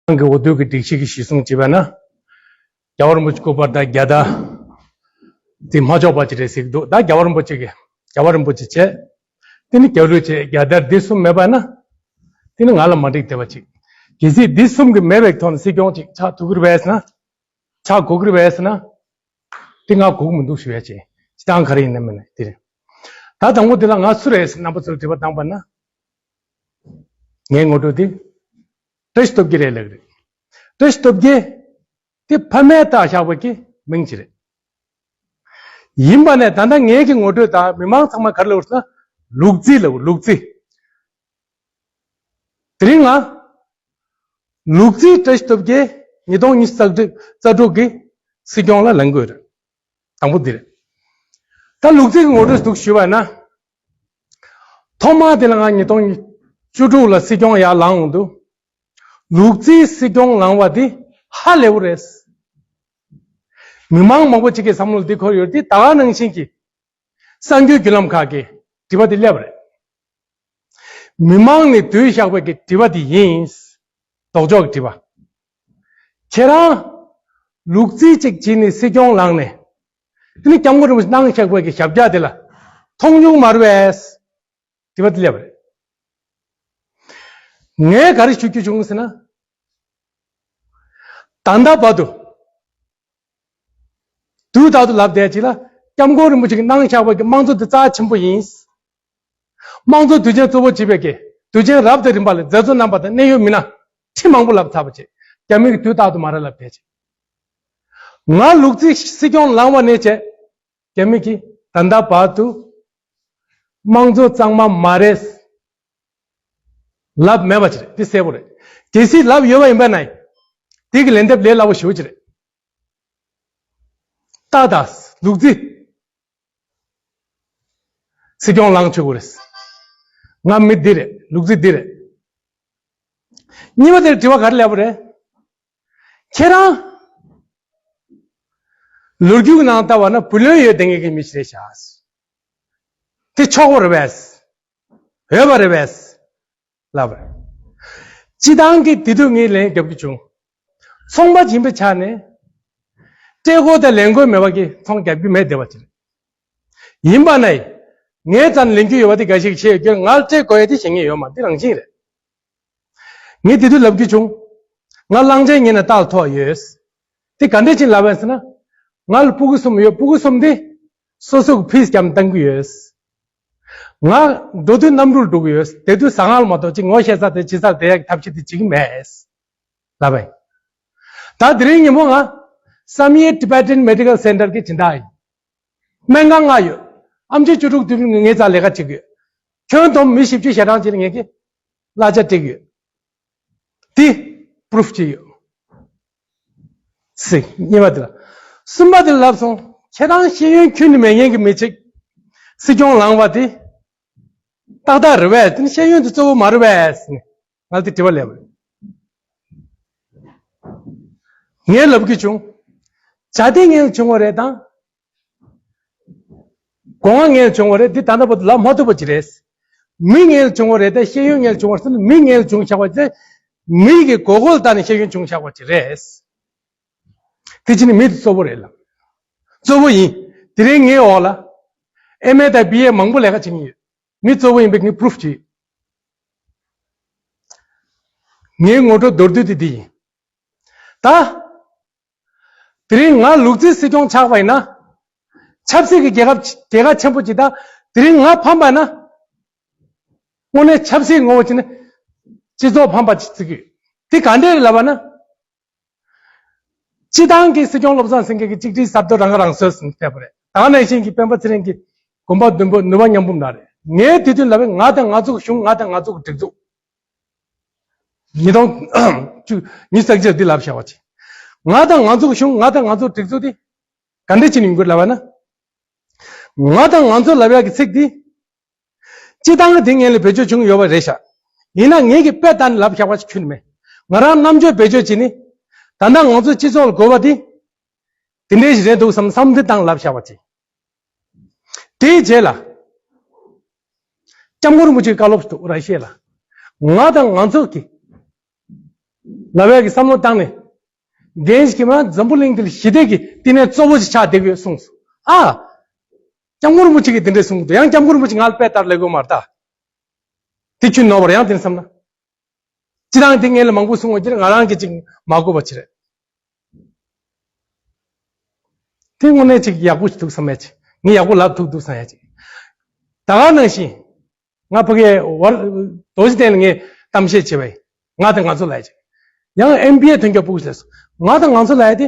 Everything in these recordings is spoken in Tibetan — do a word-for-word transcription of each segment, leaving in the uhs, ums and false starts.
ནང་གི་འོ་དོད་ཀྱི་སྒྲིག་གཞི་གི་གཞི་བཟུང་བྱས་པ་ན། རྒྱལ་བ་རིན་པོ་ཆེ་སྐུ་པར་དང་རྒྱལ་དར་དེ་མ་ཆོག་པ་ཅིག་རེད་ཟེར་གྱི་འདུག་ད་རྒྱལ་བ་རིན་པོ་ཆེ་གིས་རྒྱལ་བ་རིན་པོ་ཆེ་བྱས། དེ་ནི་རྒྱལ་གླུ་བྱས། རྒྱལ་དར་འདི་གསུམ་མེད་པ་ན། དེ་ནི་ང་ལ་མ་འགྲིག་བསྡད་པ་ཅིག་གལ་སྲིད་འདི་གསུམ་གྱི་མེད་པའི་ཐོག་ནས་སྲིད་སྐྱོང་ཅིག་ཆགས་ཐུབ་ཀྱི་རེད་པས་ཟེར་ན། ཆགས་དགོས་ཀྱི་རེད་པས་ཟེར་ན། དེ་ང་དགོས་ཀྱི་མི་འདུག་ཞུ་ཡ་བྱས། སྤྱི་བཏང་ག་རེ་ཡིན་ན་མིན་ན་དེ་རེད། ད་དང་པོ་དེ་ལ་ང་སུ་རེད་ཟེར་རྣམ་པ་ཚོར་དྲི་བ་བཏང་པ་ན། ངའི་ངོ་སྤྲོད་དེ། བཀྲ་ཤིས་སྟོབས་རྒྱལ་རེད་ལབ་ཀྱི་རེད། བཀྲ་ཤིས་སྟོབས་རྒྱལ་དེ་ཕ་མས་བཏགས་བཞག་པ་གི་མིང་ཅིག་རེད། ཡིན་པ་ནས་ད་ལྟ་ངའི་གི་ངོ་སྤྲོད་དང་མི་མང་ཚང་མ་ག་རེ་ལབ་ཟེར་ན། ལུག་རྫི་ལབ། ལུག་རྫི། དེ་རིང་ང་ལུག་རྫི་བཀྲ་ཤིས་སྟོབས་རྒྱལ་ཉིས་སྟོང་ཉི་ཤུ་རྩ་དྲུག་གི་སྲིད་སྐྱོང་ལ་ལངས་དགོས་རེད། དང་པོ་འདི་རེད། ད་ལུག་རྫི་གི་ངོ་སྤྲོད་འདུག་ཞུས་པ་ན། ཐོག་མ་དེ་ལ་ང་ཉིས་སྟོང་བཅུ་དྲུག་ལ་སྲིད་སྐྱོང་ཡར་ལངས་འོང་དུས། ལུག་རྫིའི་སྲིད་སྐྱོང་ལངས་པ་འདི་ཧ་ལས་པོ་རེད། མི་མང་མང་པོ་ཅིག་གི་བསམ་བློ་འདི་འཁོར་ཡོད་དེ། ད་ག་ནང་བཞིན་གྱི་གསར་འགྱུར་བརྒྱུད་ལམ་ཁག་གིས་དྲི་བ་འདི་སླེབས་པ་རེད། མི་མང་ནས་བསྡུས་བཞག་པའི་གི་དྲི་བ་འདི་ཡིན། ལྡོག་ཕྱོགས་ཀྱི་དྲི་བ། ཁྱེད་རང་ལུག་རྫི་ཅིག་བྱས་ནས་སྲིད་སྐྱོང་ལངས་ནས། དེ་ནི་སྐྱབས་མགོན་རིན་པོ་ཆེ་གནང་བཞག་པའི་གི་ཞབས་བཀྱག་དེ་ལ་མཐོང་མྱོང་མ་རེད་པས། དྲི་བ་དེ་སླེབས་པ་རེད། ངས་ག་རེ་ཞུ་རྒྱུ་བྱུང་ཟེར་ན། ད་ལྟ་བར་དུ་དུས་རྟག་ཏུ་ལབ་བསྡད་ཅིག་ལ། སྐྱབས་མགོན་རིན་པོ་ཆེ་གིས་གནང་བཞག་པའི་གི་དམངས་གཙོ་དེ་རྩ་ཆེན་པོ་ཡིན། དམངས་གཙོ་དུས་ཆེན་གཙོ་བོ་བྱེད་པའི་གི་དུས་ཆེན་རབ་དང་རིམ་པ་ལ་མཛད་གཙོ་རྣམ་པ་དང་གནད་ཡོད་མི་སྣ་ཁྲི་མང་པོ་ལབ་ཚར་བ་བྱས། རྒྱ་མི་གིས་དུས་རྟག་ཏུ་མ་རེད་ལབ་བསྡད་ཅིག་ང་ལུག་རྫི་སྲིད་སྐྱོང་ལངས་པ་ནས་བྱས། རྒྱ་མི་གིས་ད་ལྟ་བར་དུ་དམངས་གཙོ་གཙང་མ་མ་རེད་ལབ་མེད་པ་ཅིག་རེད། འདི་གསལ་པོ་རེད། གལ་སྲིད་ལབ་ཡོད་པ་ཡིན་པ་ན། དེ་གི་ལན་འདེབས་ལས་སླ་པོ་ཞེ་པོ་ཅིག་རེད། ཏག་ཏག་ལུག་རྫི་སྲིད་སྐྱོང་ལངས་ཆོག་གི་རེད། ང་མི་འདི་རེད། ལུག་རྫི་འདི་རེད། གཉིས་པ་དེར་དྲི་བ་ག་རེ་སླེབས་པ་རེད། ཁྱེད་རང་ལོ་རྒྱུས་ནང་ལྟ་བ་ན་བུ་ལོན་ཡོད་བསྡད་མཁན་གྱི་མི་ཞིག་རེད་ཤག་དེ་ཆོག་པ་རེད་པས། འོས་པ་རེད་པས་ལབ་པ་རེད། སྤྱི་བཏང་གི་དེ་དུས་ངས་ལན་རྒྱབ་རྒྱུ་བྱུང་། ཚོང་པ་ཡིན་པའི་ཆ་ནས། སྤྲད་དགོས་དང་ལེན་དགོས་མེད་པ་གི་ཚོང་རྒྱག་རྒྱུ་མེད་བསྡད་པ་ཅིག་རེད། ཡིན་པ་ན། ངའི་རྩ་ནས་ལེན་རྒྱུ་ཡོད་པ་དེ་འགའ་ཞིག་བཤད་ཡོད་རྒྱུ། ང་ལ་སྤྲད་དགོས་ཡ་དེ་བཤད་མཁན་ཡོད་མ་རེད། དེ་རང་བཞིན་རེད། ངས་དེ་དུས་ལབ་རྒྱུ་བྱུང་། ང་གླང་ཆེན་ཉོས་ནས་རྟ་ལ་ཐོགས་ཡོད། དེ་ག་འདྲས་ཅིག་ལབ་པ་ཟེར་ན། ང་ལ་ཕྲུ་གུ་གསུམ་ཡོད། ཕྲུ་གུ་གསུམ་དེ་སོ་སོ་གི་ཕིས་རྒྱབ་བཏང་གི་ཡོད། ང་འགྲོ་དུས་གནམ་གྲུར་འགྲོ་གི་ཡོད། བསྡད་དུས་ཟ་ཁང་ལ་མ་གཏོགས་ཅིག་ངོ་ཤེས་ས་དེ་ཇི་སར་བསྡད་ཡག་གི་ཐབས་ཤེས་དེ་བྱེད་ཀྱི་མེད། ལབ་པ་ཡིན། ད་དེ་རིང་ཉིན་མོ་ང་བསམ་ཡས་Tibetan Medical Center གི་སྦྱིན་བདག་ཡིན། སྨན་ཁང་ལྔ་ཡོད། ཨེམ་ཆི་བཅུ་དྲུག་དུས་ངའི་རྩར་ལས་ཀ་བྱེད་ཀྱི་ཡོད། ཁྱོན་བསྡོམས་མི་བཞི་བཅུ་ཞེ་གྲངས་ཅིག་ལ་ངས་ཀྱི་གླ་ཆ་སྤྲད་ཀྱི་ཡོད། དེ་པུ་རུཕ་ཅིག་ཡོད། ཟེར། གཉིས་པ་དེ་ལ། གསུམ་པ་དེ་ལ་ལབ་སོང་། ཁྱེད་རང་ཤེས་ཡོན་ཁྱོན་ནས་མེད་མཁན་གྱི་མི་གཅིག་སྲིད་སྐྱོང་ལངས་པ་དེ་ཏག་ཏག་རེད་པས། དེ་ནི་ཤེས་ཡོན་དེ་གཙོ་བོ་མ་རེད་པས་ཟེར་ནས་ང་ལ་དེ་དྲི་བ་སླེབས་པ་རེད། ངས་ལབ་ཀྱི་བྱུང་། བྱ་དེ་ངན་བྱུང་བ་རེད་དང་། སྒོ་ང་ངན་བྱུང་བ་རེད། འདི་ད་ལྟ་བར་དུ་ལབ་མ་ཐུབ་པ་ཅིག་རེད། མི་ངན་བྱུང་བ་རེད་དེ། ཤེས་ཡོན་ངན་བྱུང་བ་ཟེར་ན་མི་ངན་བྱུང་བཞག་པ་དེ། མི་གི་དགོས་མཁོ་ལ་བལྟས་ནས་ཤེས་ཡོན་བྱུང་བཞག་པ་ཅིག་རེད། དེ་ཅི་ནི་མི་དེ་གཙོ་བོ་རེད་ལ། གཙོ་བོ་ཡིན། དེ་རིང་ངའི་འོག་ལ་ཨེམ་ཨེ་དང་བི་ཨེ་མང་པོ་ལས་ཀ་བྱེད་མཁན་ཡོད། མི་གཙོ་བོ་ཡིན་པའི་ངས་པུ་རུཕ་བྱེད། ངའི་ངོ་སྤྲོད་མདོར་བསྡུས་དེ་འདི་ཡིན། ད། དེ་རིང་ང་ལུག་རྫི་སྲིད་སྐྱོང་ཆགས་པ་ཡིན་ན། ཆབ་སྲིད་ཀྱི་རྒྱལ་ཁབ་རྒྱལ་ཁ་ཆེན་པོ་ཅིག་དང་། དེ་རིང་ང་ཕམ་པ་ན། དངོས་གནས་ཆབ་སྲིད་ངོ་བོ་ཅིག་ནི་སྤྱི་ཚོགས་ཕམ་པ་ཅིག་བརྩི་གི་ཡོད། དེ་ག་འདྲས་རེད་ལབ་པ་ན། སྤྱི་བཏང་གི་སྲིད་སྐྱོང་བློ་བཟང་སེང་གེ་གིས་གཅིག་སྒྲིལ་གསར་གཏོད་རང་ཁ་རང་གསོ་ཟེར་བསྡད་པ་རེད། ད་ག་ནང་བཞིན་གྱི་སྤེན་པ་ཚེ་རིང་གིས་གོམ་པ་མདུན་སྤོས་ནུས་པ་མཉམ་སྤུངས་ལབ་རེད། ངས་དེ་དུས་ལབ་པའི་ང་དང་ང་ཚོ་གི་གཞུང་། ང་དང་ང་ཚོ་གི་སྒྲིག་འཛུགས། ཉིས་སྟོང་བཅུ། ཉི་ཤུ་རྩ་གཅིག་འདི་ལབ་བཞག་པ་ཅིག་ང་དང་ང་ཚོ་གི་གཞུང་། ང་དང་ང་ཚོ་གི་སྒྲིག་འཛུགས་འདི་ག་འདྲ་ཅིག་ཡིན་དགོས་ལབ་པ་ན། ང་དང་ང་ཚོ་ལབ་ཡག་གི་ཚིག་འདི། སྤྱི་བཏང་གི་དེ་སྔོན་ལ་བེད་སྤྱོད་བྱུང་ཡོད་པ་རེད་ཤག་ཡིན་ན་ངེད་ཀྱིས་དཔེ་ལྟ་ནས་ལབ་བཞག་པ་ཞིག་ཁྱོན་ནས་མེད། ང་རང་རྣམ་དཔྱོད་བེད་སྤྱོད་བྱས་ནས། ད་ལྟ་ང་ཚོའི་སྤྱི་ཚོགས་ལ་དགོས་པ་དེ། དེ་འདྲའི་ཞིག་རེད་འདུག་བསམ་བསམ་ཚུལ་བཏང་ལབ་བཞག་པ་ཅིག་དེའི་རྗེས་ལ། སྐྱབས་མགོན་རིན་པོ་ཆེའི་བཀའ་སློབ་ཞིག་འདུག་ར་ཤེས་ལ། ང་དང་ང་ཚོ་གི་ ལབ་ཡག་གི་བསམ་བློ་བཏང་ནས། འགན་ཞིག་གི་མ་འཛམ་བུ་གླིང་འདི་ལ་ཞི་བདེ་གི་བསྟི་གནས་གཙོ་བོ་ཞིག་ཆགས་བསྡད་ཀྱི་ཡོད་གསུངས་སོང་། ཨ། སྐྱབས་མགོན་རིན་པོ་ཆེ་གིས་དེ་འདྲས་གསུངས་འདུག་ཡང་སྐྱབས་མགོན་རིན་པོ་ཆེ་ང་ལ་དཔེ་ལྟར་ལབ་ཀྱི་ཡོད་མ་རེད་ད། དེ་ཁྱོད་ནོར་བ་རེད། ཡང་དེ་བསམ་ན། སྤྱིར་བཏང་དེ་ངས་ལ་མང་པོ་གསུང་བ་ཅིག་ང་རང་གིས་ཅིག་མ་གོ་བ་ཅིག་རེད། དེ་དངོས་གནས་ཅིག་ཡག་པོ་ཞིག་འདུག་བསམ་ཡ་ཅིག་ངས་ཡག་པོ་ལབ་ཐུབ་འདུག་བསམ་ཡ་ཅིག་ད་ག་ནང་བཞིན། ང་ཕ་གིའི་བར་རྡོ་རྗེ་གདན་ལ་ངས་གཏམ་བཤད་བྱས་པས། ང་དང་ང་ཚོ་ལ་ཡ་ཅིག་ཡང་ཨེམ་བི་ཨེ་ཐོན་རྒྱུ་ཕྲུ་གུ་ལས་སོ། ང་དང་ང་ཚོ་ལ་ཡ་དེ།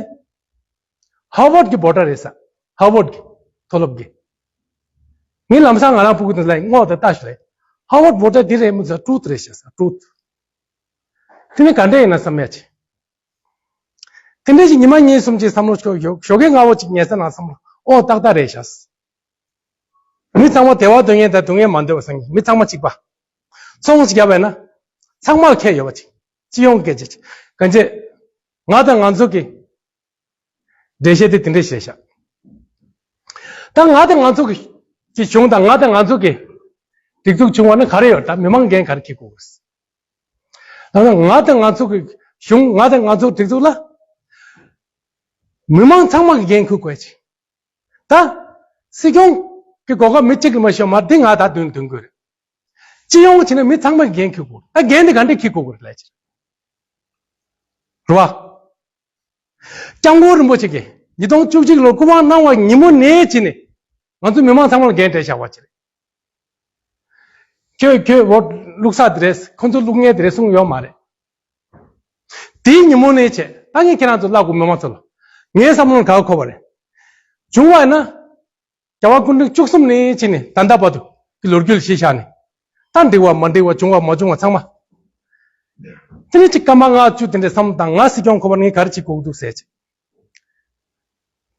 ཧར་ཝརཌ་གི་བྷོ་ཊར་རེད་ས། ཧར་ཝརཌ་གི་མཐོ་སློབ་ཀྱི། ངས་ལམ་སང་ང་རང་ཕྲུ་གུ་དེ་ལ་ངོ་དེ་ལྟ་ཞིག་རེད། ཧར་ཝརཌ་བྷོ་ཊར་འདི་རེད་མི་ཚོ་ཊུ་རུཐ་རེད་ཤག་ས། ཊུ་རུཐ། དེ་ནི་ག་འདྲ་ཡིན་ན་བསམ་ཡ་ཆེ། དེ་འདྲ་ཞིག་ཉི་མ་གཉིས་གསུམ་ཅིག་བསམ་བློ་ཞོག་ཞོག་ཞོགས་ཀས་སྔ་བོ་ཅིག་ཉལ་ས་ནང་བསམ་བློ་ཨོ་ཏག་ཏག་རེད་ཤག་མི་ཚང་མ་བདེ་བ་འདོད་མཁན་དང་སྡུག་བསྔལ་མ་འདོད་པ་སང་གི་མི་ཚང་མ་གཅིག་པ། ཚོང་ཞིག་བརྒྱབ་པས་ན། ཚང་མར་ཁེ་ཡོད་པ་ཅིག་སྤྱི་ཡོངས་སྐད་ཆ་ཅིག་གང་ཅི། ང་དང་ང་ཚོ་གི་འགྲེལ་བཤད་དེ་དེ་འདྲས་བྱས་ཤག་ད་ང་དང་ང་ཚོ་གི་གི་གཞུང་དང་ང་དང་ང་ཚོ་གི་སྒྲིག་འཛུགས་བྱུང་བ་ན་ག་རེ་ཡོད། ད་མི་མང་འགན་ག་རེ་འཁྱེར་དགོས། ད་ང་དང་ང་ཚོ་གི་གཞུང་ང་དང་ང་ཚོ་སྒྲིག་འཛུགས་ལ་མི་མང་ཚང་མ་གི་འགན་འཁུར་དགོས་ཅིག་ད་སྲིད་སྐྱོང་གི་གོ་སྐབས་མི་གཅིག་གི་མ་ཤོར་མ་འདི་ང་ད་འདོན་འདོན་དགོས་རེད། སྤྱི་ཡོངས་བྱས་ན་མི་ཚང་མ་གི་འགན་འཁྱེར་དགོས། ད་འགན་དེ་ག་འདྲས་འཁྱེར་དགོས་རེད་ལབ་ཅིག་རེད་བ། སྐྱབས་མགོན་རིན་པོ་ཆེ་གིས་ཉིས་སྟོང་བཅུ་གཅིག་ལོར་སྐུ་དབང་གནང་བ་ཉིན་མོ་ནས་བྱས་ནས་ང་ཚོ་མི་མང་ཚང་མ་ལ་འགན་སྤྲད་བཞག་པ་ཅིག་རེད། ཁྱོད་ཁྱོད་འོ་བླུག་ས་དེ་རེད། ཁོ་ཚོ་བླུག་མཁན་དེ་རེད་གསུངས་ཡོད་མ་རེད། དེའི་ཉིན་མོ་ནས་བྱས་ད་ངས་ཁྱེད་རང་ཚོ་བླ་གོ་མི་མང་ཚོ་ལ་ངའི་བསམ་བློ་ག་གོ་བ་རེད། བྱུང་བ་ཡིན་ན། རྒྱལ་བ་སྐུ་ཕྲེང་བཅུ་གསུམ་ནས་བྱས་ནས་ད་ལྟ་བར་དུ་གི་ལོ་རྒྱུས་ལ་གཞི་བཞག་ནས། ད་འགྲིག་པ་མ་འགྲིག་པ་བྱུང་བ་མ་བྱུང་བ་ཚང་མ། དེ་ནས་ཅིག་སྐར་མ་ལྔ་བཅུ་དེ་འདྲའི་བསམ་བློ་བཏང་། ང་སྲིད་སྐྱོང་ཁོ་པ་ངས་ག་རེ་བྱེད་དགོས་ཀྱི་འདུག་ཟེར་ཅིག་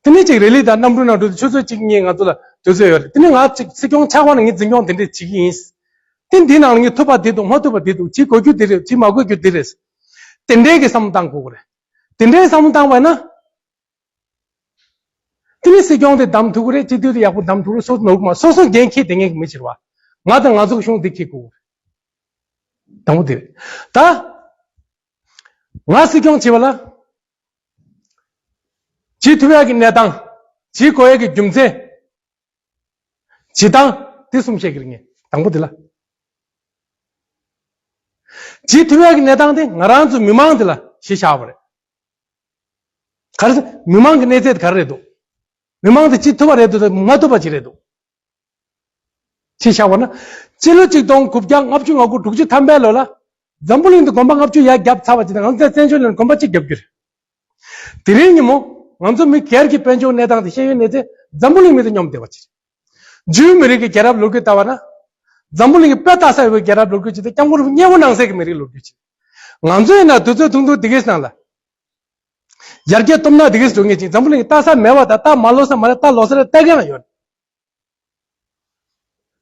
དེ་ནས་ཅིག་རེ་ལི་དང་གནམ་གྲུ་ནང་འགྲོ་དུས་ཆུ་ཚོད་གཅིག་གཉིས་ང་ཚོ་ལ་དུས་ཚོད་ཡོད་རེད། དེ་ནས་ང་ཅིག་སྲིད་སྐྱོང་ཆགས་པ་ན་ངས་འཛིན་སྐྱོང་དེ་འདྲས་བྱེད་ཀྱི་ཡིན། དེ་འདི་ནང་ལ་ངས་ཐུབ་པ་འདི་འདུག་མ་ཐུབ་པ་འདི་འདུག་བྱེད་དགོས་རྒྱུ་འདི་རེད། བྱེད་མ་དགོས་རྒྱུ་འདི་རེད། དེ་འདྲའི་གི་བསམ་བློ་བཏང་དགོས་ཀྱི་རེད། དེ་འདྲའི་བསམ་བློ་བཏང་བ་ཡིན་ན། དེ་ནི་སྲིད་སྐྱོང་དེ་བདམས་ཐུབ་ཀྱི་རེད། སྤྱི་འཐུས་དེ་ཡག་པོ་བདམས་ཐུབ་རེད། སོ་ནོར་མ་སོ་སོ་འགན་འཁྱེར་དེ་ངས་མི་བྱེད་པ། ང་དང་ང་ཚོ་གི་གཞུང་འདི་འཁྱེར་དགོས། དང་པོ་དེ་རེད། ད་ང་སྲིད་སྐྱོང་བྱེད་པ་ལ་བྱེད་ཐུབ་ཡག་གི་གནས་སྟངས། བྱེད་དགོས་ཡག་གི་རྒྱུ་མཚན། བྱེད་སྟངས་དེ་གསུམ་བཤད་ཀྱི་རེད་ངས། དང་པོ་དེ་ལ། བྱེད་ཐུབ་ཡག་གི་གནས་སྟངས་དེ་ང་རང་ཚོ་མི་མང་དེ་ལ་གཞི་བཞག་པ་རེད། ག་རེ་ཟེར། མི་མང་གི་གནས་ཚད་ག་རེ་རེད་འདུག་མི་མང་དེ་ཅི་ཐུབ་པ་རེད་འདུག་དང་མ་ཐུབ་པ་ཅི་རེད་འདུག་ཅི་བཞག་པ་ན། སྤྱི་ལོ་ཆིག་སྟོང་དགུ་བརྒྱ་ལྔ་བཅུ་ང་དགུ་དྲུག་ཅུ་ཐམ་པའི་ལོ་ལ། འཛམ་བུ་གླིང་དུ་གོམ་པ་ལྔ་བཅུ་ཡར་བརྒྱབ་ཚར་བ་ཅིག་དང་ང་ཚོ་བཙན་བྱོལ་ནང་གོམ་པ་གཅིག་བརྒྱབ་རྒྱུ་རེད། དེ་རིང་ཉིན་མོ་ང་ཚོ་མི་སྒེར་གྱི་དཔལ་འབྱོར་གནས་སྟངས་དེ་ཤེས་ཡོན་གནས་ཚད་འཛམ་བུ་གླིང་མི་དང་མཉམ་བསྡད་པ་ཅིག་འཇུའི་མི་རིགས་ཀྱི་རྒྱལ་རབས་ལོ་རྒྱུས་ལྟ་བ་ན། འཛམ་བུ་གླིང་གི་དཔེ་ལྟ་ས་ཡོད་པའི་རྒྱལ་རབས་ལོ་རྒྱུས་ཅིག་དང་སྐྱབས་མགོན་རིན་པོ་ཆེ་མཉེས་པོ་གནང་སའི་གི་མི་རིགས་ལོ་རྒྱུས་ཅིག་ང་ཚོ་ཡིན་ན་དུས་ཚོད་ཐུང་ཐུང་འདི་གའི་ནང་ལ། ཡར་རྒྱས་སྟོབས་ན་འདི་གའི་འགྲོ་ངེས་ཅིག་འཛམ་བུ་གླིང་གི་ལྟ་ས་མེད་པ་དང་ལྟ་མ་ལོག་ས་མ་རེད། ལྟ་ལོག་ས་རེད་ལྟ་མཁན་ཡང་ཡོད།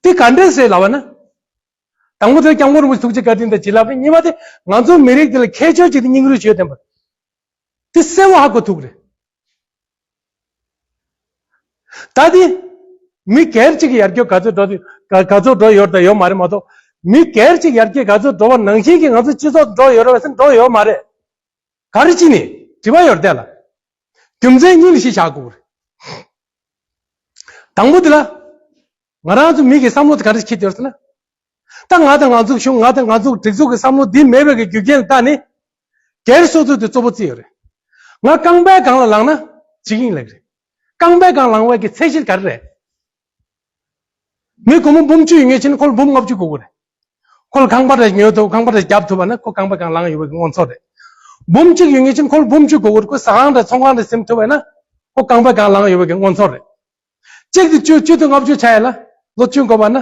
དེ་ག་འདྲས་རེད་ལབ་པ་ན། དང་པོ་དེ་སྐྱབས་མགོན་རིན་པོ་ཆེ་ཐུགས་རྗེ་བཀའ་དྲིན་དང་བྱིན་རླབས་རེད། གཉིས་པ་དེ་ང་ཚོའི་མི་རིགས་འདི་ལ་ཁྱད་ཆོས་ཅིག་དེ་སྙིང་རུས་ཆེ་ལྡན་པ། དེ་གསལ་བོ་ཧ་གོ་ཐུབ་རེད། ད་དེ་མི་སྒེར་གཅིག་གི་ཡར་རྒྱས་ག་ཚོད་འགྲོ་དུས་ག་ག་ཚོད་འགྲོ་ཡོད་དང་ཡོད་མ་རེད་མ་གཏོགས། མི་སྒེར་གཅིག་ཡར་རྒྱས་ག་ཚོད་འགྲོ་བ་ནང་བཞིན་གྱི་ང་ཚོ་སྤྱི་ཚོགས་འགྲོ་ཡོད་རེད་བས་ཟེར་འགྲོ་ཡོད་མ་རེད། ག་རེ་བྱས་ནས་དྲི་བ་ཡོད་རེད་དེ་ལ། རྒྱུ་མཚན་གཉིས་ལ་གཞི་བཞག་དགོས་རེད། དང་པོ་དེ་ལ། ང་རང་ཚོ་མི་གི་བསམ་བློ་དེ་ག་རེ་འཁྱེར་ཡོད་ཟེར་ན། ད་ང་དང་ང་ཚོ་གཞུང་ང་དང་ང་ཚོ་སྒྲིག་འཛུགས་ཀྱི་བསམ་བློ་འདི་མེད་པའི་གི་རྒྱུ་རྐྱེན་ལ་བལྟས་ནས། སྒེར་སོ་སོ་དེ་གཙོ་བོ་བརྩིས་ཡོད་རེད། ང་རྐང་པའི་སྒང་ལ་ལངས་ན་འཇིག་ཡིན་ལབ་རེད། རྐང་པའི་སྒང་ལངས་པའི་གི་ཚད་གཞི་ག་རེ་རེད། མི་སྒོར་མོ་འབུམ་གཅིག་ཡོད་མཁན་ཅིག་ན་ཁོ་ལ་འབུམ་ལྔ་བཅུ་དགོས་ཀྱི་རེད། ཁོ་ལ་ཁང་པ་རེ་ཉོ་ཐུབ་ཁང་པ་རེ་བརྒྱབ་ཐུབ་པ་ན་ཁོ་རྐང་པའི་སྒང་ལངས་ཡོད་པའི་གི་དངོས་ཚོར་རེད། འབུམ་གཅིག་ཡོད་མཁན་ཅིག་ན་ཁོ་ལ་འབུམ་བཅུ་དགོས་ཀྱི་རེད། ཁོ་ཟ་ཁང་རེ་ཚོང་ཁང་རེ་ཟིན་ཐུབ་པ་ན་ཁོ་རྐང་པའི་སྒང་ལངས་ཡོད་པའི་གི་དངོས་ཚོར་རེད། གཅིག་དེ་བཅུ་བཅུ་དང་ལྔ་བཅུ་ཆགས་ཡ་ལ་ལོ་བཅུ་འགོར་བ་ན།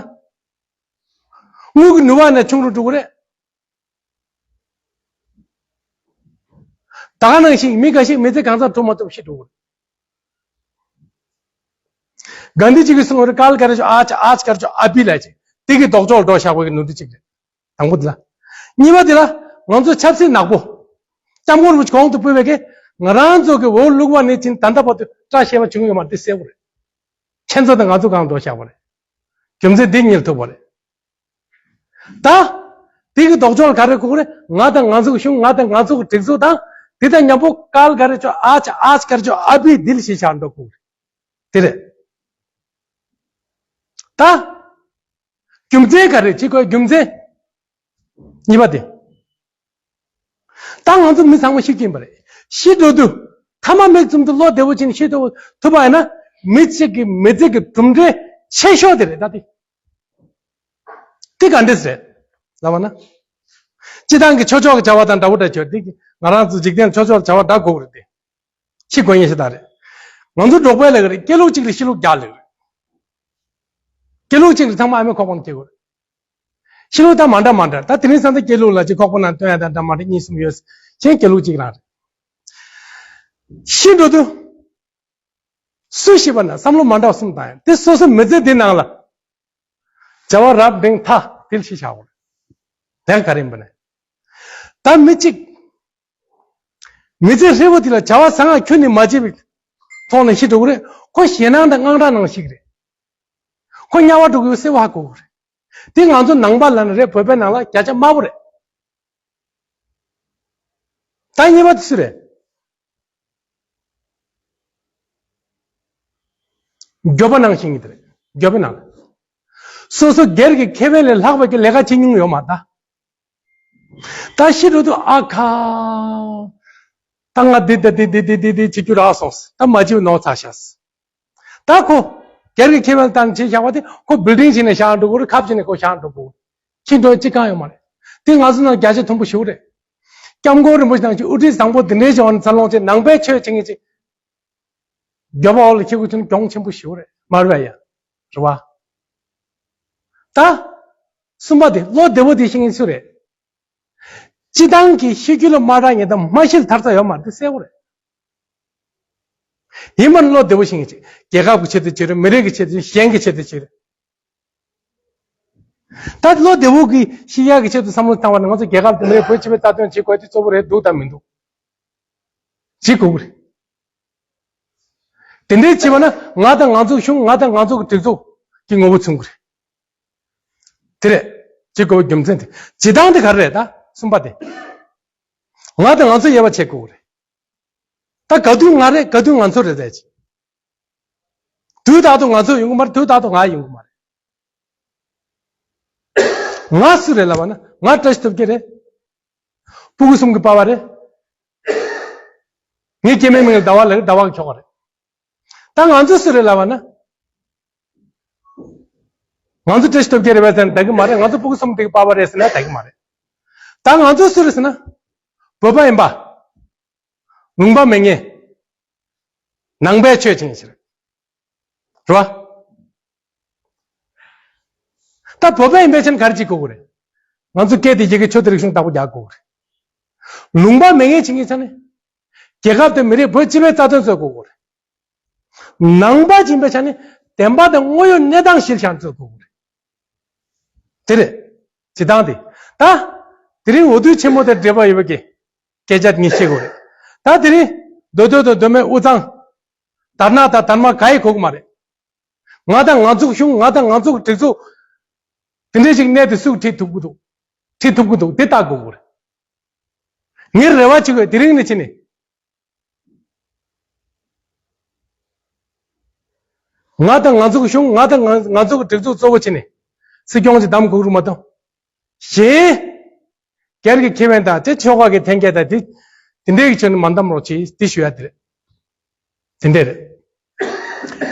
དངུལ་གྱི་ནུས་པ་ནས་ཆུང་རུ་འགྲོ་གི་རེད། ད་ག་ནང་བཞིན་མི་འགའ་ཞིག་མི་ཚེ་གང་ཚང་སྒྲུབ་མ་ཐུབ་ཤི་འགྲོ་གི་རེད། གྷན་དྷི་ཇི་གིས་གསུངས་པ་རེད། ཀལ་ཀར་ཇོ་ཨཱཇ་ཨཱཇ་ཀར་ཇོ་ཨབྷི་ལབ་ཅིག་དེ་གི་ལྡོག་ཕྱོགས་འགྲོ་བཞག་པའི་གི་ནོར་འཁྲུལ་གཅིག་རེད། དང་པོ་དེ་ལ། གཉིས་པ་དེ་ལ་ང་ཚོ་ཆབ་སྲིད་ནག་པོ། སྐྱབས་མགོན་རིན་པོ་ཆེ་གོང་དུ་སྤོས་པའི་གི་ང་རང་ཚོ་གི་འོག་བླུགས་པ་ནས་ཕྱིན་ད་ལྟ་བར་དུ་བཀྲ་ཤིས་པ་བྱུང་ཡོད་མ་རེད། འདི་གསལ་པོ་རེད། ཁྱེད་ཚོ་དང་ང་ཚོ་གང་འགྲོ་བཞག་པ་རེད། རྒྱུ་མཚན་འདི་གཉིས་ལ་ཐུག་པ་རེད། ད། དེ་གི་ལྡོག་ཕྱོགས་ལ་ག་རེ་གོ་གི་རེད། ང་དང་ང་ཚོ་གི་གཞུང་། ང་དང་ང་ཚོ་གི་སྒྲིག་འཛུགས་དང་། དེ་དང་མཉམ་པོ་ཀལ་ག་རེ་ཆོ་ཨ་ཆ་ཨ་ཆ་ག་རེ་ཆོ་ཨ་བི་དིལ་ཞེས་བྱ་འགྲོ་གོ་གི་རེད། དེ་རེད། ད་རྒྱུ་མཚན་ག་རེ་ཅི་གོ་རྒྱུ་མཚན། གཉིས་པ་དེ། ད་ང་ཚོ་མི་ཚང་མ་ཤི་གི་ཡིན་པ་རེད། ཤི་འགྲོ་དུས་ཐ་མ་མིག་བཙུམ་དུས་བློ་བདེ་བོ་བྱས་ནས་ཤི་ཐུབ་པ་ཡིན་ན། མི་གཅིག་གི་མི་ཚེ་གི་གྲུབ་འབྲས་ཆེ་ཤོས་དེ་རེད། ད་དེ་དེ་ག་འདྲས་རེད་ལབ་པ་ན། སྤྱི་བཏང་གི་ཆོས་ཕྱོགས་ཀྱི་བྱ་བ་དང་འདྲ་བོ་འདྲ་ཆོས་དེ་གི་ང་རང་ཚོ་འཇིག་རྟེན་ཆོས་ཕྱོགས་བྱ་བ་འདྲ་དགོས་རེད་དེ། ཤི་དགོས་ཡིན་ཤི་ད་རེད། ང་ཚོ་འབྲོག་པའི་ལས་ཀ་རེད། སྐྱེ་ལུགས་གཅིག་ལས་ཤི་ལུགས་བརྒྱ་ལས་རེད། སྐྱེ་ལུགས་གཅིག་ལས་ཚང་མ་ཨ་མའི་ཁོག་པ་ནས་སྐྱེ་དགོས་རེད། ཤི་ལུགས་དང་མ་འདྲ་མ་འདྲ། ད་དེ་རིང་སང་ད་སྐྱེ་ལུགས་ལ་ཅིག་ཁོག་པ་ནང་སྟོན་ཡ་དང་འདྲ་མ་འདྲ་གཉིས་གསུམ་ཡོད། གཞན་སྐྱེ་ལུགས་གཅིག་རང་རེད། ཤི་འགྲོ་དུས་སུ་ཤི་བ་ན་བསམ་བློ་མ་འདྲ་བ་གསུམ་བཏང་ཡ། དེ་སོ་སོ་མི་ཚེ་འདི་ནང་ལ་བྱ་བ་རབ་འབྲིང་ཐ་དིལ་ཤི་བྱ་བ་རེད། དེ་ག་རེ་ཡིན་པ་ན། ད་མི་གཅིག་མི་ཚེ་ཧྲིལ་པོ་དེ་ལ་བྱ་བ་ཟང་ངེ་ཁྱོན་ནས་མ་བྱས་པའི་ཐོག་ནས་ཤི་འགྲོ་གི་རེད། ཁོ་ཞེད་སྣང་དང་དངངས་སྐྲག་ནང་ཤི་གི་རེད། ཁོ་དམྱལ་བ་འགྲོ་གི་ཡོད་གསལ་བོ་ཧ་གོ་གི་རེད། དེ་ང་ཚོ་ནང་པ་ལ་ནི་རེད། བོད་པའི་ནང་ལ་བརྒྱ་ཆ་དམའ་བོ་རེད། ད་གཉིས་པ་དེ་སུ་རེད། འགྱོད་པ་ནང་ཤི་གི་དེ་རེད། འགྱོད་པའི་ནང་ལ། སོ་སོ་སྒེར་གྱི་ཁེ་ཕན་ལས་ལྷག་པའི་གི་ལས་ཀ་བྱེད་མྱོང་ཡོད་མ་རེད། ད་ཤི་འགྲོ་དུས་ཨ་ཁ། ད་ང་འདི་འདི་འདི་འདི་འདི་འདི་བྱེད་རྒྱུ་རག་སོང་། ད་མ་བྱེད་ནོར་ཚར་ཤག། ད་ཁོ་སྒེར་གྱི་ཁེ་ཕན་བཏང་བྱས་བཞག་པ་དེ་ཁོ་བིལ་ཌིང་བྱས་ནས་བཞག་འགྲོ་གི་རེད། ཁབ་བྱས་ནས་ཁོ་བཞག་འགྲོ་གི་རེད། ཁྱི་འགྲོ་ཅི་གང་ཡོད་མ་རེད། དེ་ང་ཚོ་ནང་བརྒྱ་ཆ་མཐོན་པོ་ཞེ་པོ་རེད། སྐྱབས་མགོན་རིན་པོ་ཆེ་དང་ཅིག་དབུ་ཁྲིད་བཟང་པོ་འདི་འདྲའི་བྱུང་བ་ནི་འཚར་ལོངས་ཆེ་ནང་པའི་ཆོས་བྱེད་མཁན་ཅིག་འགྱོད་པ་འོག་ལ་ཁྱེར་དགོས་ཚུལ་གྱོང་ཆེན་པོ་ཞེ་པོ་རེད། མ་རེད་པ་ཡ། རེད་བ། ད། གསུམ་པ་དེ་བློ་བདེ་བོ་དེ་ཤེས་མཁན་སུ་རེད། སྤྱི་བཏང་གི་ཤི་རྒྱུ་ལ་མ་རག་ཉེ་དང་མ་ཤི་ལ་ཐར་ས་ཡོད་མ་རེད། དེ་གསལ་བོ་རེད། ཡིན་པར་བློ་བདེ་བོ་ཤེས་མཁན་ཅིག་རྒྱལ་ཁབ་ཀྱི་ཆེད་དུ་བྱེད་རེད། མི་རིགས་ཀྱི་ཆེད་དུ། གཞན་གྱི་ཆེད་དུ་བྱེད་རེད། ད་བློ་བདེ་བོ་གི་ཤི་ཡག་གི་ཆེད་དུ་བསམ་བློ་བཏང་བ་ན་ང་ཚོ་རྒྱལ་ཁབ་དེ་མི་རིགས་བོད་སྤྱི་པའི་རྩ་དོན་བྱེད་དགོས་དེ་གཙོ་བོ་རེད་འདུག་དང་མི་འདུག་བྱེད་དགོས་ཀྱི་རེད། དེ་འདྲའི་བྱེད་པ་ན་ང་དང་ང་ཚོའི་གཞུང་། ང་དང་ང་ཚོ་གི་སྒྲིག་འཛུགས་ཀྱི་ངོ་བོ་མཚོན་གྱི་རེད། དེ་རེད། བྱེད་དགོས་པའི་རྒྱུ་མཚན་དེ། བྱེད་སྟངས་དེ་ག་རེ་རེད། ད་གསུམ་པ་དེ། ང་དང་ང་ཚོ་དབྱེ་བ་ཕྱེ་དགོས་ཀྱི་རེད། ད་ག་དུས་ང་རེད། ག་དུས་ང་ཚོ་རེད་ཟེར་གྱི། དུས་རྟག་ཏུ་ང་ཚོ་ཡོང་གི་མ་རེད། དུས་རྟག་ཏུ་ང་ཡོང་གི་མ་རེད། ང་སུ་རེད་ལབ་པ་ན། ང་བཀྲ་ཤིས་སྟོབས་རྒྱལ་རེད། སྤུ་གུ་གསུམ་གྱི་པ་ཕ་རེད། ངའི་སྐྱེ་དམན་མིང་ལ་ཟླ་བ་ལབ། ཟླ་བ་གི་ཁྱོ་ག་རེད། ད་ང་ཚོ་སུ་རེད་ལབ་པ་ན། ང་ཚོ་བཀྲ་ཤིས་སྟོབས་རྒྱལ་རེད་པས་ཟེར་ན་འགྲིག་གི་མ་རེད། ང་ཚོ་སྤུ་གུ་གསུམ་དེ་གི་པ་ཕ་རེད་ཟེར་ན་འགྲིག་གི་མ་རེད། ད་ང་ཚོ་སུ་རེད་ཟེར་ན། བོད་པ་ཡིན་པ། ལུང་པ་མེད་མཁན། ནང་པའི་ཆོས་བྱེད་མཁན་ཞིག་རེད། རེད་བ། ད་བོད་པ་ཡིན་པའི་ཆ་ནས་ག་རེ་བྱེད་དགོས་ཀྱི་རེད། ང་ཚོ་སྐད་དེ་ཡི་གེ་ཆོས་དེ་རིག་གཞུང་བདག་པོ་རྒྱག་དགོས་ཀྱི་རེད། ལུང་པ་མེད་མཁན་བྱེད་མཁན་ཆ་ནས། རྒྱལ་ཁབ་དེ་མི་རིགས་བོད་སྤྱི་པའི་རྩ་དོན་རྩོད་དགོས་ཀྱི་རེད། ནང་པ་ཡིན་པའི་ཆ་ནས་བདེན་པ་དང་དངོས་ཡོད་གནས་སྟངས་གཞིར་བཞག་རྩོད་དགོས་ཀྱི་རེད། དེ་རེད། བྱེད་སྟངས་དེ། ད། དེ་རིང་འོས་བསྡུ་ཆེན་མོ་དང་འབྲེལ་བ་ཡོད་པའི་གི་སྐད་ཆ་ངས་བཤད་དགོས་རེད། ད་དེ་རིང་མདོ་སྟོད་དང་མདོ་སྨད་དབུས་གཙང་། དར་ནག་དང་དར་དམར་ག་ཡེ་གོ་གི་མ་རེད། ང་དང་ང་ཚོའི་གཞུང་། ང་དང་ང་ཚོའི་སྒྲིག་འཛུགས། དེ་འདྲའི་ཞིག་གནས་དེ་སུས་ཁྲིད་ཐུབ་ཀྱི་འདུག་ཁྲིད་ཐུབ་ཀྱི་འདུག་དེ་བལྟ་དགོས་ཀྱི་རེད། ངས་རེ་བ་བྱེད་དགོས། དེ་རིང་ནས་བྱས་ནས། ང་དང་ང་ཚོའི་གཞུང་། ང་དང་ང་ང་ཚོའི་སྒྲིག་འཛུགས་གཙོ་བོ་བྱས་ནས་སྲིད་སྐྱོང་ཅིག་བདམས་དགོས་རེད་མ་གཏོགས། གཞན། སྒེར་གྱི་ཁེ་ཕན་དང་དེ་ཆོལ་ཁ་གི་འཐེན་འཁྱེར་དང་དེ། དེ་འདྲའི་གི་ཆ་ནས་མ་བདམས་རོགས་གྱིས། དེ་ཞུ་ཡ་དེ་རེད། དེ་འདྲ་རེད།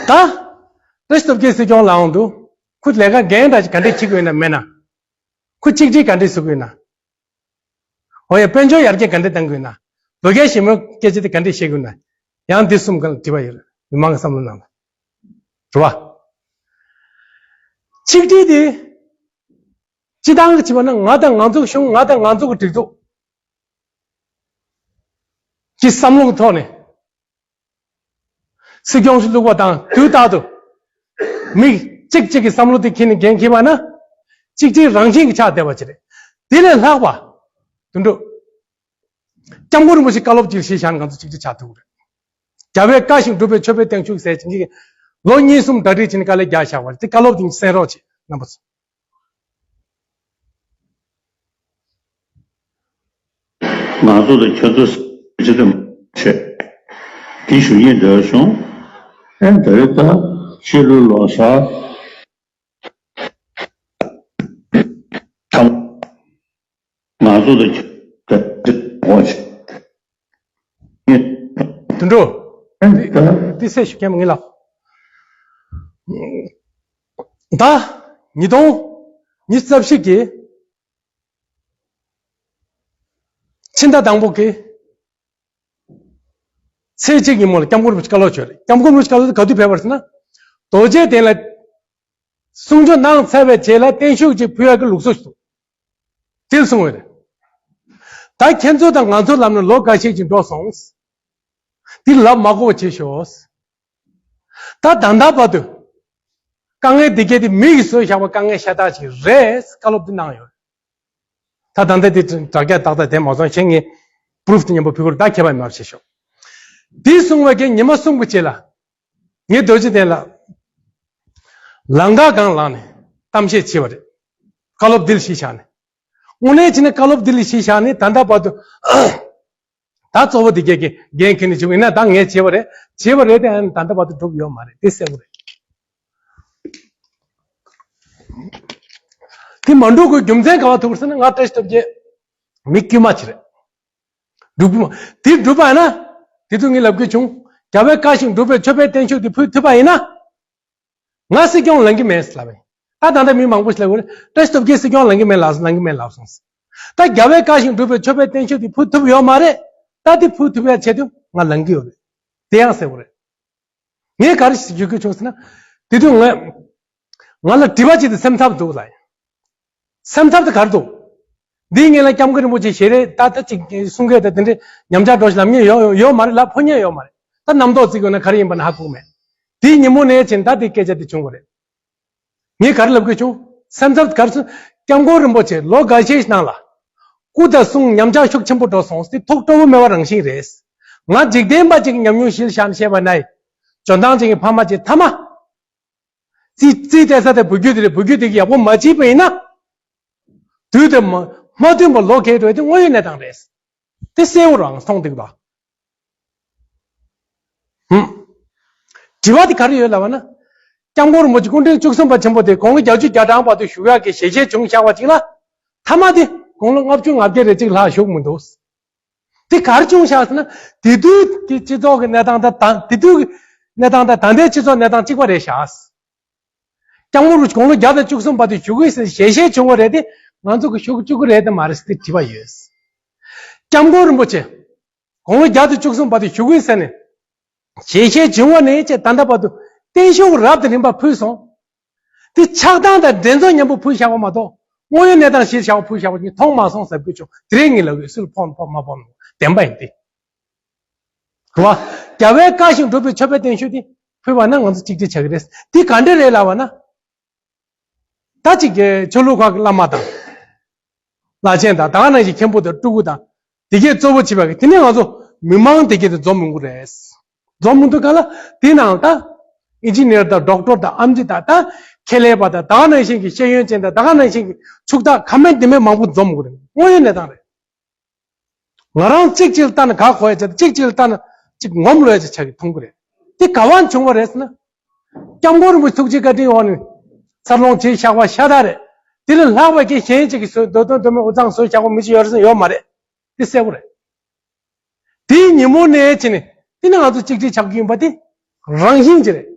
ད། བཀྲ་ཤིས་སྟོབས་རྒྱལ་སྲིད་སྐྱོང་ལངས་འདུག་ཁོ་ལས་ཀ་འགན་འདྲ་ཞིག་ག་འདྲས་བྱེད་དགོས་ན་མེད་ན། ཁོ་གཅིག་སྒྲིལ་ག་འདྲས་བཟོ་དགོས་ན། འོ་ཡ། དཔལ་འབྱོར་ཡར་རྒྱས་ག་འདྲས་གཏང་དགོས་ན། བོད་རྒྱ་ཞི་མོལ་སྐད་ཆ་དེ་ག་འདྲས་བཤད་དགོས་ན། ཡང་འདི་གསུམ་ག་ལ་དྲི་བ་ཡོད་རེད། མི་མང་གི་བསམ་བློ་ནང་ལ། རེད་བ། གཅིག་སྒྲིལ་དེ། སྤྱི་བཏང་གི་བྱས་པ་ན་ང་དང་ང་ཚོའི་གཞུང་། ང་དང་ང་ཚོའི་སྒྲིག་འཛུགས་ཀྱི་བསམ་བློ་གི་ཐོག་ནས། སྲིད་སྐྱོང་ཞིག་བླུགས་པ་དང་དུས་རྟག་ཏུ་མི་གཅིག་གཅིག་གི་བསམ་བློ་དེ་འཁྱེར་ནས་འགན་འཁྱེར་བ་ན། གཅིག་གཅིག་རང་བཞིན་གྱིས་ཆགས་བསྡད་པ་ཅིག་རེད། དེ་ལས་ལྷག་པ། དོན་གྲུབ། སྐྱབས་མགོན་རིན་པོ་ཆེ་བཀའ་སློབ་ཅིག་བཞེས་བཞག་ན་ང་ཚོ་གཅིག་གཅིག་ཆགས་ཐུབ་ཀྱི་རེད། རྒྱལ་བས་བཀའ་བཞིན་སྒྲུབ་པའི་མཆོད་པའི་བརྟན་བཞུགས་ཟེར་བྱེད་ཀྱི། ལོ་གཉིས་གསུམ་གྲ་སྒྲིག་བྱས་ནས་དཀའ་ལས་རྒྱག་བཞག་པ་རེད། དེ་བཀའ་སློབ་དེ་གསན་རོགས་བྱེད། རྣམ་པ་ཚོ། ཚོ་དང་ཁྱོད་ཚོ་ཟེར་གྱི་དེ་མ་བྱས། དེ་ཞུ་སྙིང་འདོད་བྱུང་། ཨེ་ད་རེས་ད་ཕྱི་ལོ་ལོ་གསར། ང་ཚོ་དང་ཁྱོད་ཚོ་དེ་འདྲ། དུད་འགྲོ། ཨེ་ད། འདི་སེ་ཞུ་མཁན་མ་ངེས་ལ། ད་ཉིས་སྟོང་ཉི་ཤུ་རྩ་བཞི་གི་ཕྱི་ཟླ་དང་པོ་གི་ཚེས་གཅིག་ཉིན་མོ་ལ་སྐྱབས་མགོན་རིན་པོ་ཆེ་བཀའ་སློབ་བྱས་རེད། སྐྱབས་མགོན་རིན་པོ་ཆེ་བཀའ་སློབ་དེ་ག་དུས་ཕེབས་པ་རེད་ཟེར་ན། རྡོ་རྗེ་གདན་ལ་གསུང་ཆོས་གནང་ཚར་བའི་རྗེས་ལ་བརྟན་བཞུགས་ཅིག་ཕུལ་ཡག་གི་ལུགས་སྲོལ་ཞིག་འདུག་དེ་གསུངས་པ་རེད། ད་ཁྱེད་ཚོ་དང་ང་ཚོ་ལབ་ན་ལོ་འགའ་ཤས་ཅིག་འགྲོ་སོང་། འདི་ལབ་མ་དགོས་པ་བྱེད་ཤོག་ད་ད་ལྟ་བར་དུ་དཀའ་ངལ་འདི་གས་དེ་མི་གིས་བཟོས་བཞག་པ་དཀའ་ངལ་ཤ་སྟག་ཅིག་རེད། བཀའ་སློབ་འདི་གནང་ཡོད། ད་ད་ལྟ་དེ་དྲ་རྒྱ་ཏག་ཏག་དེ་མ་སོང་། གཞན་ངས་པུ་རུབ་དེ་མཉམ་པོ་ཕུལ་གི་རེད། ད་ཁྱད་པར་མེད་པ་བྱེད་ཤོག་འདི་གསུངས་པའི་རྗེས་ཉི་མ་གསུམ་གྱི་རྗེས་ལ་ངས་རྡོ་རྗེ་གདན་ལ་ལམ་ཁ་སྒང་ལངས་ནས་གཏམ་བཤད་བྱས་པ་རེད། བཀའ་སློབ་འདི་ལ་གཞི་བཞག་ནས། དངོས་གནས་བྱས་ན་བཀའ་སློབ་འདི་ལ་གཞི་བཞག་ནས་ད་ལྟ་བར་དུ། ད་གཙོ་བོ་འདི་གས་ཀྱི་འགན་འཁྱེར་ནས་བྱེད་དགོས་ཡིན་ན། ད་ངས་བྱས་པ་རེད། བྱས་པ་རེད་དེ། ཨ་ནི་ད་ལྟ་བར་དུ་འགྲུབ་ཡོད་མ་རེད། དེ་གསལ་པོ་རེད། དེ་མ་འགྲུབ་དགོས་རྒྱུ་མཚན་ག་པར་ཐུག་ཟེར་ན། ང་བཀྲ་ཤིས་སྟོབས་རྒྱལ་མི་དཀྱུས་མ་ཅིག་རེད། འགྲུབ་མ་དེ་འགྲུབ་པ་ཡིན་ན། དེ་དུས་ངས་ལབ་དགོས་བྱུང་། རྒྱལ་བའི་བཀའ་བཞིན་སྒྲུབ་པའི་མཆོད་པའི་བརྟན་བཞུགས་དེ་ཕུལ་ཐུབ་པ་ཡིན་ན། ང་སྲིད་སྐྱོང་ལངས་ཀྱི་མེད་ལབ་པས། ད་ད་ལྟ་མི་མང་པོ་ཞིག་ལབ་ཡོད་རེད། བཀྲ་ཤིས་སྟོབས་རྒྱལ་སྲིད་སྐྱོང་ལངས་ཀྱི་མེད་ལབ། ལངས་ཀྱི་མེད་ལབ་སོང་། ད་རྒྱལ་བའི་བཀའ་བཞིན་སྒྲུབ་པའི་མཆོད་པའི་བརྟན་བཞུགས་དེ་ཕུལ་ཐུབ་ཡོད་མ་རེད། ད་དེ་ཕུལ་ཐུབ་ཡ་ཆེད་དུ་ང་ལངས་ཀྱི་ཡོད་རེད། དེ་ཡང་གསལ་པོ་རེད། ངས་ག་རེ་ཞུ་དགོས་བྱུང་ཟེར་ན། དེ་དུས་ང་ང་ལ་དྲི་བ་ཅིག་དེ་སེམས་འཚབ་འདུག་ལ། སེམས་འཚབ་དེ་ག་རེ་འདུག་འདིའི་སྔོན་ལ་སྐྱབས་མགོན་རིན་པོ་ཆེ་ཞལ་རས་ད་ལྟ་ཅིག་གསུང་མཁན་དང་དེ་འདྲའི་ཉམས་ཆག་འགྲོ་ཞིག་ལབ་མཁན་ཡོད་ཡོད་མ་རེད་ལ། ཕོ་ཉ་ཡོད་མ་རེད། ད་རྣམ་རྟོག་བརྩི་དགོས་ན་ག་རེ་ཡིན་པ་ན་ཧ་གོ་མེད། དེའི་ཉིན་མོ་ནས་བྱས་ད་དེ་སྐད་ཆ་དེ་བྱུང་བ་རེད། ངས་ག་རེ་ལབ་དགོས་བྱུང་། སེམས་འཚབ་ག་རེ་བྱུང་། སྐྱབས་མགོན་རིན་པོ་ཆེ་ལོ་འགའ་ཤས་ནང་ལ་སྐུ་དང་གསུང་ཉམས་ཆག་ཤུགས་ཆེན་པོ་འགྲོ་སོང་། དེ་ཐུགས་སྤྲོ་བོ་མེད་པ་རང་བཞིན་རེད། ང་འཇིག་རྟེན་པ་ཅིག་གི་ཉམས་མྱོང་གཞིར་བཞག་ནས་བཤད་པ་ན། འཇོན་ཐང་ཅན་གྱི་ཕ་མ་ཅིག་མཐའ་མ། རྩིས་རྩིས་སྤྲད་ས་དེ་བུ་རྒྱུད་དེ་རེད། བུ་རྒྱུད་དེ་གིས་ཡག་པོ་མ་བྱས་པ་ཡིན་ན། དུས་དེ་མ་མ་བསྟུན་པར་ལོ་འགའ་འགྲོ་ཡ་དེ་དངོས་ཡོད་གནས་སྟངས་རེད། དེ་གསལ་པོ་རང་མཐོང་འདུག་ད། ཧུམ། དྲི་བ་དེ་ག་རེ་ཡོད་ལབ་པ་ན། སྐྱབས་མགོན་རིན་པོ་ཆེ་སྐུ་ཕྲེང་བཅུ་གསུམ་པ་ཆེན་པོ་དེ་དགུང་ལོ་བརྒྱད་ཅུ་གྱ་གྲངས་བར་དུ་བཞུགས་ཡག་གི་ཞལ་བཞེས་བྱུང་བཞག་པ་ཅིག་ལ། མཐའ་མ་དེ་དགུང་ལོ་ལྔ་བཅུ་ང་བརྒྱད་རེ་གཅིག་ལྷག་བཞུགས་མི་འདུག་དེ་ག་རེ་བྱུང་བཞག་ཟེར་ན། དེ་དུས་ཀྱི་སྤྱི་ཚོགས་ཀྱི་གནས་སྟངས་དང་ད་དེ་དུས་ཀྱི་གནས་སྟངས་དང་ད་ལྟའི་སྤྱི་ཚོགས་གནས་སྟངས་གཅིག་པ་རེད་བཞག་སྐྱབས་མགོན་རིན་པོ་ཆེ་དགུང་ལོ་བརྒྱ་དང་བཅུ་གསུམ་བར་དུ་བཞུགས་ཀྱི་ཟེར་ཞལ་བཞེས་བྱུང་བ་རེད་དེ། ང་ཚོ་གི་བཞུགས་བཅུག་གི་རེད་དམ་མ་རེད་ཟེར་དེ་དྲི་བ་ཡོད། སྐྱབས་མགོན་རིན་པོ་ཆེ་དགུང་ལོ་བརྒྱ་དང་བཅུ་གསུམ་བར་དུ་བཞུགས་ཀྱི་ཟེར་ནས་ཞལ་བཞེས་བྱུང་བ་ནས་བྱས་ད་ལྟ་བར་དུ་བརྟན་བཞུགས་རབ་དང་རིམ་པ་ཕུལ་སོང་། དེ་ཆགས་སྡང་དང་འགྲན་ཚོགས་མཉམ་པོ་ཕུལ་བཞག་པ་མ་གཏོགས། དངོས་ཡོད་གནས་སྟངས་གཞིར་བཞག་པ་ཕུལ་བཞག་པ་ཅིག་མཐོང་མ་སོང་ཟེར་དགོས་བྱུང་། དེ་རིང་ངས་ལབ་ཡོད། སུ་ལ་ཕོག་ཕོག་མ་ཕོག་བདེན་པ་ཡིན་ཏེ། རེད་བ། རྒྱལ་བའི་བཀའ་བཞིན་སྒྲུབ་པའི་མཆོད་པའི་བརྟན་བཞུགས་དེ་ཕུལ་བ་ན་ང་ཚོ་གཅིག་སྒྲིལ་ཆགས་ཀྱི་རེད། དེ་ག་འདྲ་རེད་ལབ་པ་ན། ད་ཅིག་གི་ཆོས་ལུགས་ཁག་གི་བླ་མ་དང་། བླ་ཆེན་དང་། ད་ག་ནང་བཞིན་མཁན་པོ་དང་སྤྲུལ་སྐུ་དང་། དེ་གས་གཙོ་བོ་བྱེད་པ་གི་དེ་ནས་ང་ཚོ་མི་མང་དེ་གས་དེ་འཛོམས་མི་དགོས་རེད། འཛོམས་མི་འདུག་ག་ལ། དེ་ནང་ད་ཨིན་ཇི་ནིར་དང་ཌོག་ཊར་དང་ཨེམ་ཆི་དང་ད་ཁེ་ལས་པ་དང་། ད་ག་ནང་བཞིན་གྱི་ཤེས་ཡོན་ཅན་དང་། ད་ག་ནང་བཞིན་གྱི་ཕྱུག་བདག་ཁ་མེད་འདི་མེད་མང་པོ་འཛོམས་དགོས་རེད། དངོས་ཡོད་གནས་སྟངས་རེད། ང་རང་གཅིག་གཅིག་ལ་ལྟ་ན་ག་གོ་ཡ་ཆ་དང་། གཅིག་གཅིག་ལ་ལྟ་ན་གཅིག་ངོམ་ལོ་ཡ་ཆ་ཆགས་ཀྱི་མཐོང་གི་རེད། དེ་ག་བ་བྱུང་བ་རེད་ཟེར་ན། སྐྱབས་མགོན་རིན་པོ་ཆེ་ཐུགས་རྗེ་བཀའ་དྲིན་འོག་ནས་འཚར་ལོངས་བྱས་བཞག་པ་ཤ་སྟག་རེད། དེ་ལས་ལྷག་པའི་གི་གཞན་གཅིག་གིས་བཟོས་མདོ་དོན་མདོ་སྨད་དབུས་གཙང་བཟོས་བཞག་པ་མི་གཅིག་ཡོད་རེད་ཟེར་ན་ཡོད་མ་རེད། དེ་གསལ་པོ་རེད། དེའི་ཉིན་མོ་ནས་བྱས་ནས་དེ་ནི་ང་ཚོ་གཅིག་སྒྲིལ་ཆགས་ཀྱི་ཡིན་པ་དེ་རང་བཞིན་གྱི་རེད།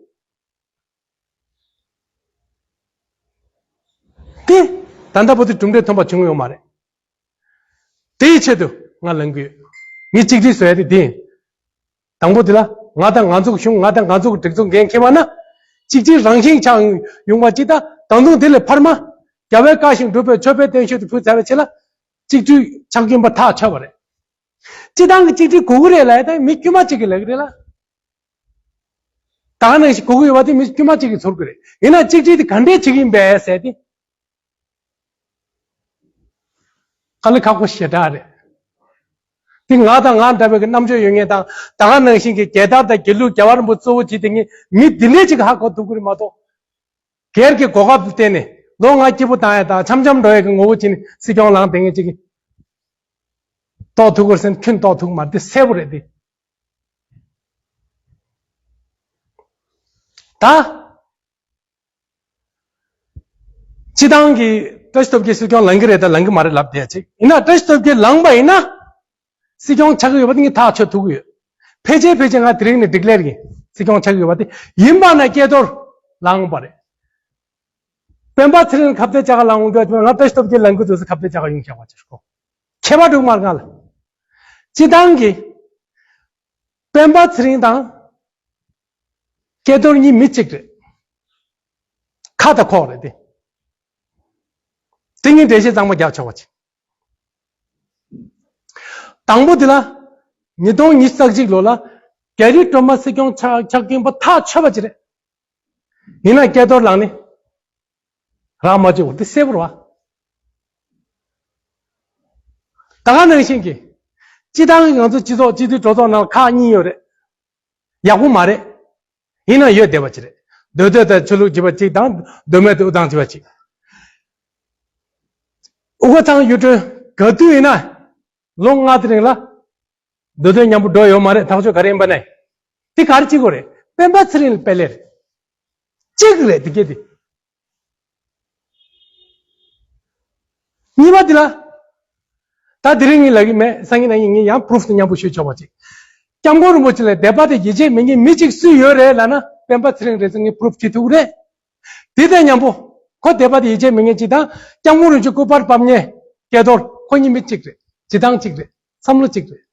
དེ་ད་ལྟ་བར་དུ་གྲུབ་འབྲས་ཐོན་པ་བྱུང་ཡོད་མ་རེད། དེའི་ཆེད་དུ་ང་ལངས་ཀྱི་ཡོད། ངས་གཅིག་སྒྲིལ་བཟོ་ཡ་དེ་དེ་ཡིན། དང་པོ་དེ་ལ་ང་དང་ང་ཚོ་གི་གཞུང་། ང་དང་ང་ཚོ་གི་སྒྲིག་འཛུགས་འགན་འཁྱེར་བ་ན་གཅིག་སྒྲིལ་རང་བཞིན་ཆགས་ཡོང་བ་ཅིག་དང་། ད་དུང་དེ་ལས་འཕར་མ་རྒྱལ་བའི་བཀའ་བཞིན་སྒྲུབ་པའི་མཆོད་པའི་བརྟན་བཞུགས་དེ་ཕུལ་ཚར་བའི་རྗེས་ལ་གཅིག་སྒྲིལ་ཆགས་ཀྱིན་པ་ཐག་ཆོད་པ་རེད། སྤྱིར་བཏང་གི་གཅིག་སྒྲིལ་དགོས་ཀྱི་རེད་ལབ་ཡ་ད་མི་དཀྱུས་མ་གཅིག་གིས་ལབ་ཀྱི་རེད་ལ། ད་ག་ནང་བཞིན་དགོས་ཀྱི་ཡོད་པ་དེ་མི་དཀྱུས་མ་གཅིག་གིས་ཚོར་གྱི་རེད། ཡིན་ན་གཅིག་སྒྲིལ་དེ་ག་འདྲས་བྱེད་ཀྱི་ཡིན་པས་ཟེར་ཏེ། དཀའ་ལས་ཁག་པོ་ཞེ་དྲག་རེད། དེ་ང་དང་ང་འདྲ་བའི་གི་རྣམ་དཔྱོད་ཡོད་མཁན་དང་། ད་ག་ནང་བཞིན་གྱི་རྒྱལ་དར་དང་དགེ་ལུགས་རྒྱལ་བ་རིན་པོ་གཙོ་བོ་བྱེད་བསྡད་མཁན་མི་འདི་འདྲས་ཅིག་ཧ་གོ་ཐུབ་ཀྱི་རེད་མ་གཏོགས། སྒེར་གྱི་གོ་སྐབས་བསྟན་ནས་ལོ་ལྔ་སྐྱིད་པོ་བཏང་ཡ་དང་འཆམ་འཆམ་འགྲོ་ཡ་གི་ངོ་བོ་བྱས་ནས་སྲིད་སྐྱོང་ལངས་བསྡད་མཁན་ཅིག་གིས། གཏོགས་ཐུབ་ཀྱི་རེད་ཟེར་ན་ཁྱོན་གཏོགས་ཐུབ་ཀྱི་མ་རེད། དེ་གསལ་པོ་རེད་དེ། ད། སྤྱི་བཏང་གི་བཀྲ་ཤིས་སྟོབས་རྒྱལ་སྲིད་སྐྱོང་ལངས་ཀྱི་རེད་དང་ལངས་ཀྱི་མ་རེད་ལབ་བསྡད་ཅིག་ཡིན་ན། བཀྲ་ཤིས་སྟོབས་རྒྱལ་ལངས་པ་ཡིན་ན། སྲིད་སྐྱོང་ཆགས་ཀྱི་ཡོད་པ་དེ་ངས་ཐག་ཆོད་ཐུབ་ཀྱི་ཡོད། ཕལ་ཆེར་ཕལ་ཆེར་ང་དེ་རིང་ནས་ཌི་ཀི་ལེར་ཡིན། སྲིད་སྐྱོང་ཆགས་ཀྱི་ཡོད་པ་དེ་ཡིན་པ་ན་སྐལ་རྡོར་ལངས་པ་རེད། སྤེན་པ་ཚེ་རིང་ཁ་གཏད་བཅག་ལངས་འོང་རྒྱུ་ང་བཀྲ་ཤིས་སྟོབས་རྒྱལ་ལངས་ཀྱི་འདུག་ཟེར་ཁ་གཏད་བཅག་ཡོང་བཞག་པ་ཅིག་གོ། ཁྱད་པར་འགྲོ་གི་མ་རེད་ང་ལ། སྤྱི་བཏང་གི་སྤེན་པ་ཚེ་རིང་དང་། སྐལ་རྡོར་གཉིས་མི་གཅིག་རེད། ཁ་དང་ཁོག་རེད་དེ། དེ་གཉིས་འགྲེལ་བཤད་གཙང་མ་རྒྱག་ཆོག་པ་ཅིག་དང་པོ་དེ་ལ། ཉིས་སྟོང་ཉི་ཤུ་རྩ་གཅིག་ལོ་ལ། རྒྱ་རི་སྒྲོལ་མ་སྲིད་སྐྱོང་ཆགས་ཆགས་ཀྱིན་པ་ཐག་ཆོད་པ་ཅིག་རེད། ཡིན་ན་སྐལ་རྡོར་ལངས་ནས། རང་མ་བཅོས་པ་དེ་གསལ་པོ་རེད་བ། ད་ག་ནང་བཞིན་གྱི། སྤྱི་བཏང་གི་ང་ཚོ་སྤྱི་ཚོགས་སྤྱི་འཐུས་གྲོས་ཚོགས་ནང་ཁག་གཉིས་ཡོད་རེད། ཡག་པོ་མ་རེད། ཡིན་ན་ཡོད་བསྡད་པ་ཅིག་རེད། མདོ་སྟོད་དང་ཆོས་ལུགས་བྱེད་པ་གཅིག་དང་མདོ་སྨད་དུ་ཨུ་ཐང་བྱེད་པ་གཅིག་ཨུ་ཁ་ཚང་གཡུ་སྒྲོན་ག་དུས་ཡིན་ན། ལོ་ལྔ་དེ་རིང་ལ། མདོ་སྟོད་མཉམ་པོ་འགྲོ་ཡོད་མ་རེད། ཐག་གཅོད་ག་རེ་ཡིན་པ་ནས། དེ་ག་རེ་བྱེད་དགོས་རེད། སྤེན་པ་ཚེ་རིང་ལ་དཔེ་ལེ་རེད། གཅིག་རེད་དེ་གས་དེ། གཉིས་པ་དེ་ལ། ད་དེ་རིང་ངས་ལབ་ཀྱི་མེད། སང་ཉིན་གནངས་ཉིན་ངས་ཡང་པུ་རུབ་དེ་མཉམ་པོ་ཞུས་ཆོག་པ་ཅིག་སྐྱབས་མགོན་རིན་པོ་ཆེ་ལ་དད་པ་དང་ཡིད་ཆེས་མེད་མཁན་མི་གཅིག་སུ་ཡོད་རེད་ལབ་ན་སྤེན་པ་ཚེ་རིང་རེད་ཟེར་ངས་པུ་རུབ་བྱེད་ཐུབ་ཀྱི་རེད། དེ་དང་མཉམ་པོ་ཁོ་དད་པ་དང་ཡིད་ཆེས་མེད་མཁན་གཅིག་དང་སྐྱབས་མགོན་རིན་པོ་ཆེ་སྐུ་པར་ཕབ་མཁན་སྐལ་རྡོར་ཁོ་གཉིས་མི་གཅིག་རེད། བྱེད་སྟངས་གཅིག་རེད། བསམ་བློ་གཅིག་རེད།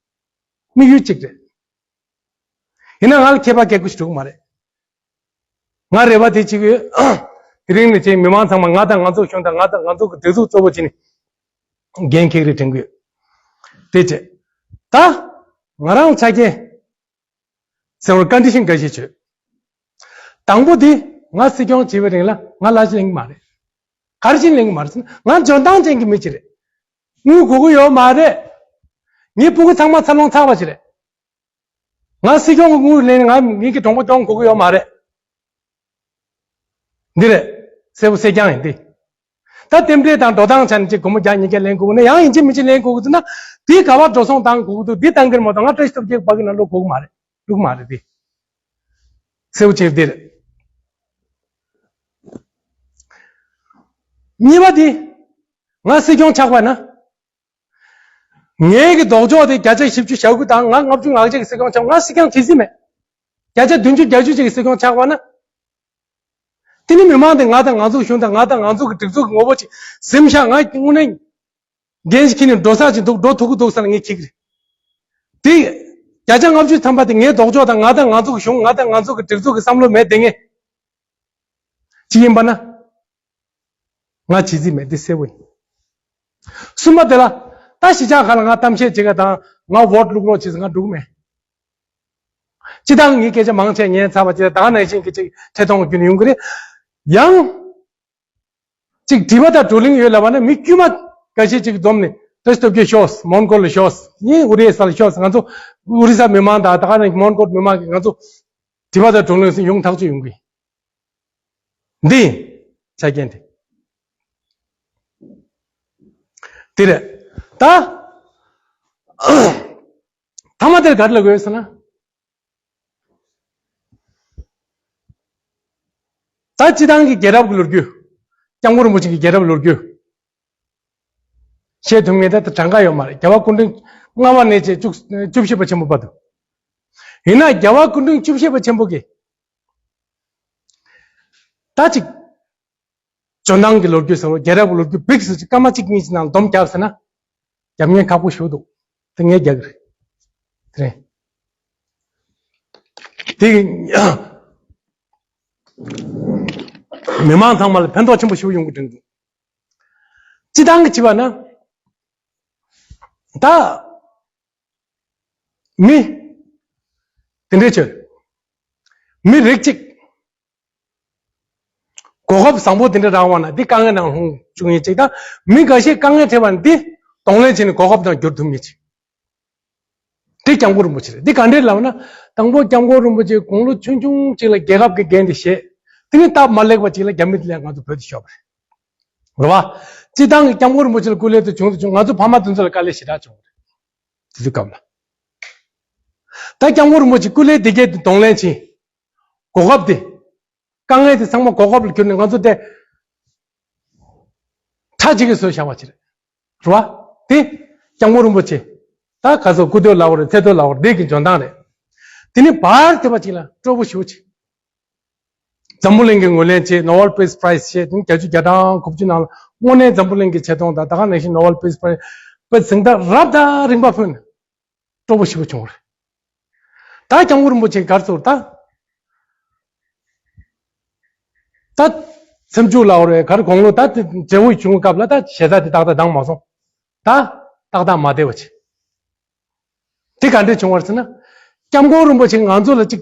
དམིགས་ཡུལ་གཅིག་རེད། ཡིན་ན་ང་ལ་ཁྱད་པར་གལ་ཆེ་ཞིག་འགྲོ་གི་མ་རེད། ང་རེ་བ་དེ་བྱེད་ཀྱི་ཡོད། དེ་རིང་ནས་བྱས་མི་མང་ཚང་མ་ང་དང་ང་ཚོ་གཞུང་དང་ང་དང་ང་ཚོ་གི་སྒྲིག་འཛུགས་གཙོ་བོ་བྱས་ནས་འགན་འཁྱེར་རེ་དྲན་གྱི་ཡོད། དེ་བྱས། ད། ང་རང་ཆ་རྐྱེན་ཟེར་བར་ཀོན་ཌི་ཤན་འགའ་ཤས་བྱོས། དང་པོ་དེ་ང་སྲིད་སྐྱོང་བྱེད་པའི་རིང་ལ་ང་ལ་ཅི་ལེན་གྱི་མ་རེད། ག་རེ་བྱས་ནས་ལེན་གྱི་མ་རེད་ཟེར་ན་ང་འཇོན་ཐང་ཅན་གྱི་མི་ཅིག་རེད། དངུལ་དགོས་ཀྱི་ཡོད་མ་རེད། ངའི་སྤུ་གུ་ཚང་མ་འཚར་ལོངས་ཚར་བ་ཅིག་རེད། ང་སྲིད་སྐྱོང་གི་དངུལ་ལེན་ང་ངེད་ཀྱི་གྲོང་པ་སྐྱོང་དགོས་ཀྱི་ཡོད་མ་རེད། འདི་རེད། གསལ་པོ་གསལ་རྐྱང་ཡིན་འདི། ད་རྟེན་འབྲེལ་དང་འགྲོ་སྟངས་ཆ་ནས་ཅིག་སྒོར་མོ་བརྒྱ་ཉིས་བརྒྱ་ལེན་དགོས་ན་ཡང་ཡིན་གཅིག་མིན་གཅིག་ལེན་དགོས་ཀྱི་འདུག་ན། དེའི་ག་པར་འགྲོ་སོང་བཏང་དགོས་ཀྱི་འདུག་འདི་བཏང་གི་རེད་མ་གཏོགས་ང་བཀྲ་ཤིས་སྟོབས་རྒྱལ་གྱི་ཕ་གི་ནང་ལོག་དགོས་ཀྱི་མ་རེད། ལུག་མ་རེད་འདི། གསལ་པོ་ཆེ་འདི་རེད། གཉིས་པ་འདི། ང་སྲིད་སྐྱོང་ཆགས་པ་ན། ངའི་གི་ལྡོག་ཕྱོགས་དེ་བརྒྱ་ཆ་བཞི་བཅུ་ཞེ་དགུ་དང་ང་ལྔ་བཅུ་ང་གཅིག་གི་སྲིད་སྐྱོང་ཆགས། ང་སྲིད་སྐྱོང་བྱེད་རྩིས་མེད། བརྒྱ་ཆ་བདུན་ཅུ་བརྒྱད་ཅུ་གཅིག་གི་སྲིད་སྐྱོང་ཆགས་པ་ན། དེ་ནི་མི་མང་དེ་ང་དང་ང་ཚོ་གཞུང་དང་ང་དང་ང་ཚོ་གི་སྒྲིག་འཛུགས་ཀྱི་ངོ་བོ་ཅིག་ཟིན་ཤག་ང་དངོས་གནས་འགན་ཞིག་འཁྱེར་ནས་འགྲོ་ས་ཅིག་འདུག་འགྲོ་ཐུབ་ཀྱི་འདུག་ཟེར་ན་ངས་འཁྱེར་གྱི་རེད། དེ་བརྒྱ་ཆ་ལྔ་བཅུ་ཐམ་པ་དེ་ངའི་ལྡོག་ཕྱོགས་དང་ང་དང་ང་ཚོ་གི་གཞུང་ང་དང་ང་ཚོ་གི་སྒྲིག་འཛུགས་ཀྱི་བསམ་བློ་མེད་དེ་ངས་ཅི་ཡིན་པ་ན། ང་བྱེད་རྩིས་མེད་འདི་གསལ་པོ་ཡིན། གསུམ་པ་དེ་ལ་ད་གཞིས་ཆགས་ཁག་ལ་ང་གཏམ་བཤད་བྱེད་མཁན་དང་ང་ཝོ་ཊི་བླུག་རོགས་བྱེད་ཟེར་ང་འགྲོ་གི་མེད། སྤྱི་བཏང་ངའི་སྐད་ཆ་མང་ཆེ་ཉན་ཚར་བ་བྱས་ད་ག་ནང་བཞིན་གྱི་ཅིག་ཐད་གཏོང་རྒྱུན་ཡོང་གི་རེད། ཡང་ཅིག་དྲི་བ་དང་བགྲོ་གླེང་ཡོད་ལབ་པ་ན་མི་དཀྱུས་མ་འགའ་ཤས་ཅིག་འཛོམས་ནས་བཀྲ་ཤིས་སྟོབས་རྒྱལ་ཤོག་མོན་གྷོ་ལ་ཤོག་ངས་ཨོ་རི་ས་ལ་ཤོག་ང་ཚོ་ཨོ་རི་ས་མི་མང་དང་ད་ག་ནང་མོན་གྷོ་མི་མང་གིས་ང་ཚོ་དྲི་བ་དང་བགྲོ་གླེང་ཡོང་ཐག་ཆོད་ཡོང་གི། འདི་ཆ་རྐྱེན་དེ། དེ་རེད། ད། ཐ་མ་དེར་ག་རེ་ལབ་དགོས་ཟེར་ན། ད་སྤྱི་བཏང་གི་རྒྱལ་རབས་ཀྱི་ལོ་རྒྱུས། སྐྱབས་མགོན་རིན་པོ་ཆེ་གི་རྒྱལ་རབས་ལོ་རྒྱུས། བཤད་ཐུབ་མཁན་ད་ད་གྲངས་ཀ་ཡོད་མ་རེད། རྒྱལ་བ་སྐུ་ཕྲེང་ལྔ་པ་ནས་བྱས་བཅུ་བཅུ་བཞི་པ་ཆེན་པོ་བར་དུ། ཡིན་ན་རྒྱལ་བ་སྐུ་ཕྲེང་བཅུ་བཞི་པ་ཆེན་པོ་གིས། ད་ཅིག་འཇོན་ཐང་གི་ལོ་རྒྱུས་ཟེར་བ་རྒྱལ་རབས་ཀྱི་ལོ་རྒྱུས་བིག་ཟེར་ཅིག་སྐར་མ་གཅིག་གཉིས་ཅིག་ནང་སྡོམ་རྒྱག་ཟེར་ན། རྒྱབ་ངས་ཁག་པོ་ཞུ་འདུག་དེ་ངས་རྒྱག་གི་རེད། དེ་རེད། དེ་མི་མང་ཚང་མ་ལ་ཕན་ཐོགས་ཆེན་པོ་ཞིག་ཡོང་གི་དྲན་འདུག་སྤྱི་བཏང་གི་བྱས་པ་ན། ད། མི། དེ་འདྲའི་ཆོས། མི་རིགས་གཅིག་གོ་སྐབས་བཟང་པོ་དེ་འདྲ་རག་པ་ན་འདི་དཀའ་ངལ་ནང་ལྷུང་བཅུག་མཁན་ཅིག་དང་མི་འགའ་ཤས་དཀའ་ངལ་འཕྲད་པ་ན་འདི་གདོང་ལེན་བྱས་ནས་གོ་སྐབས་ནང་བསྒྱུར་ཐུབ་མཁན་ཅིག་འདི་སྐྱབས་མགོན་རིན་པོ་ཆེ་རེད། འདི་ག་འདྲས་ལབ་ན་དང་པོ་སྐྱབས་མགོན་རིན་པོ་ཆེ་དགུང་ལོ་ཆུང་ཆུང་ཅིག་ལ་རྒྱལ་ཁབ་ཀྱི་འགན་དེ་བཞེས། དེ་ནས་སྟབས་མ་ལེགས་པ་ཅིག་ལ་རྒྱ་མི་དེ་ལས་ང་ཚོ་བོད་དུ་ཤོར་བ་རེད། རེད་བ། སྤྱི་བཏང་གི་སྐྱབས་མགོན་རིན་པོ་ཆེ་ལ་སྐུ་ལས་དེ་བྱུང་དུ་བྱུང་ང་ཚོ་ཕ་མ་དེ་ཚོ་ལ་དཀའ་ལས་ཞེ་དྲག་བྱུང་བ་རེད། དེ་དུས་སྐབས་ལ། ད་སྐྱབས་མགོན་རིན་པོ་ཆེ་སྐུ་ལས་དེ་གའི་གདོང་ལེན་བྱས། གོ་སྐབས་དེ། དཀའ་ངལ་དེ་ཚང་མ་གོ་སྐབས་ལ་གྱུར་ནས་ང་ཚོ་དེ་ཁྲ་གཅིག་གིས་བཟོས་བཞག་པ་ཅིག་རེད། རེད་བ། དེ་སྐྱབས་མགོན་རིན་པོ་ཆེ། ད་ག་ཚོད་སྐུ་ཐོག་ལབ་དགོས་རེད། ཚེ་ཐོག་ལབ་དགོས་རེད། འདི་གི་འཇོན་ཐང་རེད། དེ་ནི་བར་དེ་བ་ཅིག་ལ་སྤྲོ་པོ་ཞེ་པོ་ཅིག་འཛམ་བུ་གླིང་གི་ངོས་ལེན་བྱས། Nobel Peace Prize བྱས། དེ་ནི་བརྒྱད་ཅུ་གྱ་གྲངས་དགུ་བཅུ་ནང་ལ་དངོས་གནས་འཛམ་བུ་གླིང་གི་ཆེ་མཐོང་དང་ད་ག་ནང་བཞིན་Nobel Peace Prize་པ་གཟེངས་རྟགས་རབ་དང་རིམ་པ་ཕུལ་ནས། སྤྲོ་པོ་ཞེ་པོ་བྱུང་བ་རེད། ད་སྐྱབས་མགོན་རིན་པོ་ཆེ་ག་རེ་ཟེར། ད་ད་སེམས་ཤུགས་ལབ་དགོས་རེད། ག་རེ་དགོངས་ལོ། ད་དེ་འབྲས་བུ་བྱུང་སྐབས་ལ་ད་ཞེ་ས་དེ་ཏག་ཏག་འདང་མ་སོང་། ད་ཏག་ཏག་མ་བསྡད་པ་བྱས། དེ་ག་འདྲས་བྱུང་བ་རེད་ཟེར་ན། སྐྱབས་མགོན་རིན་པོ་ཆེ་ང་ཚོ་ལ་ཅིག་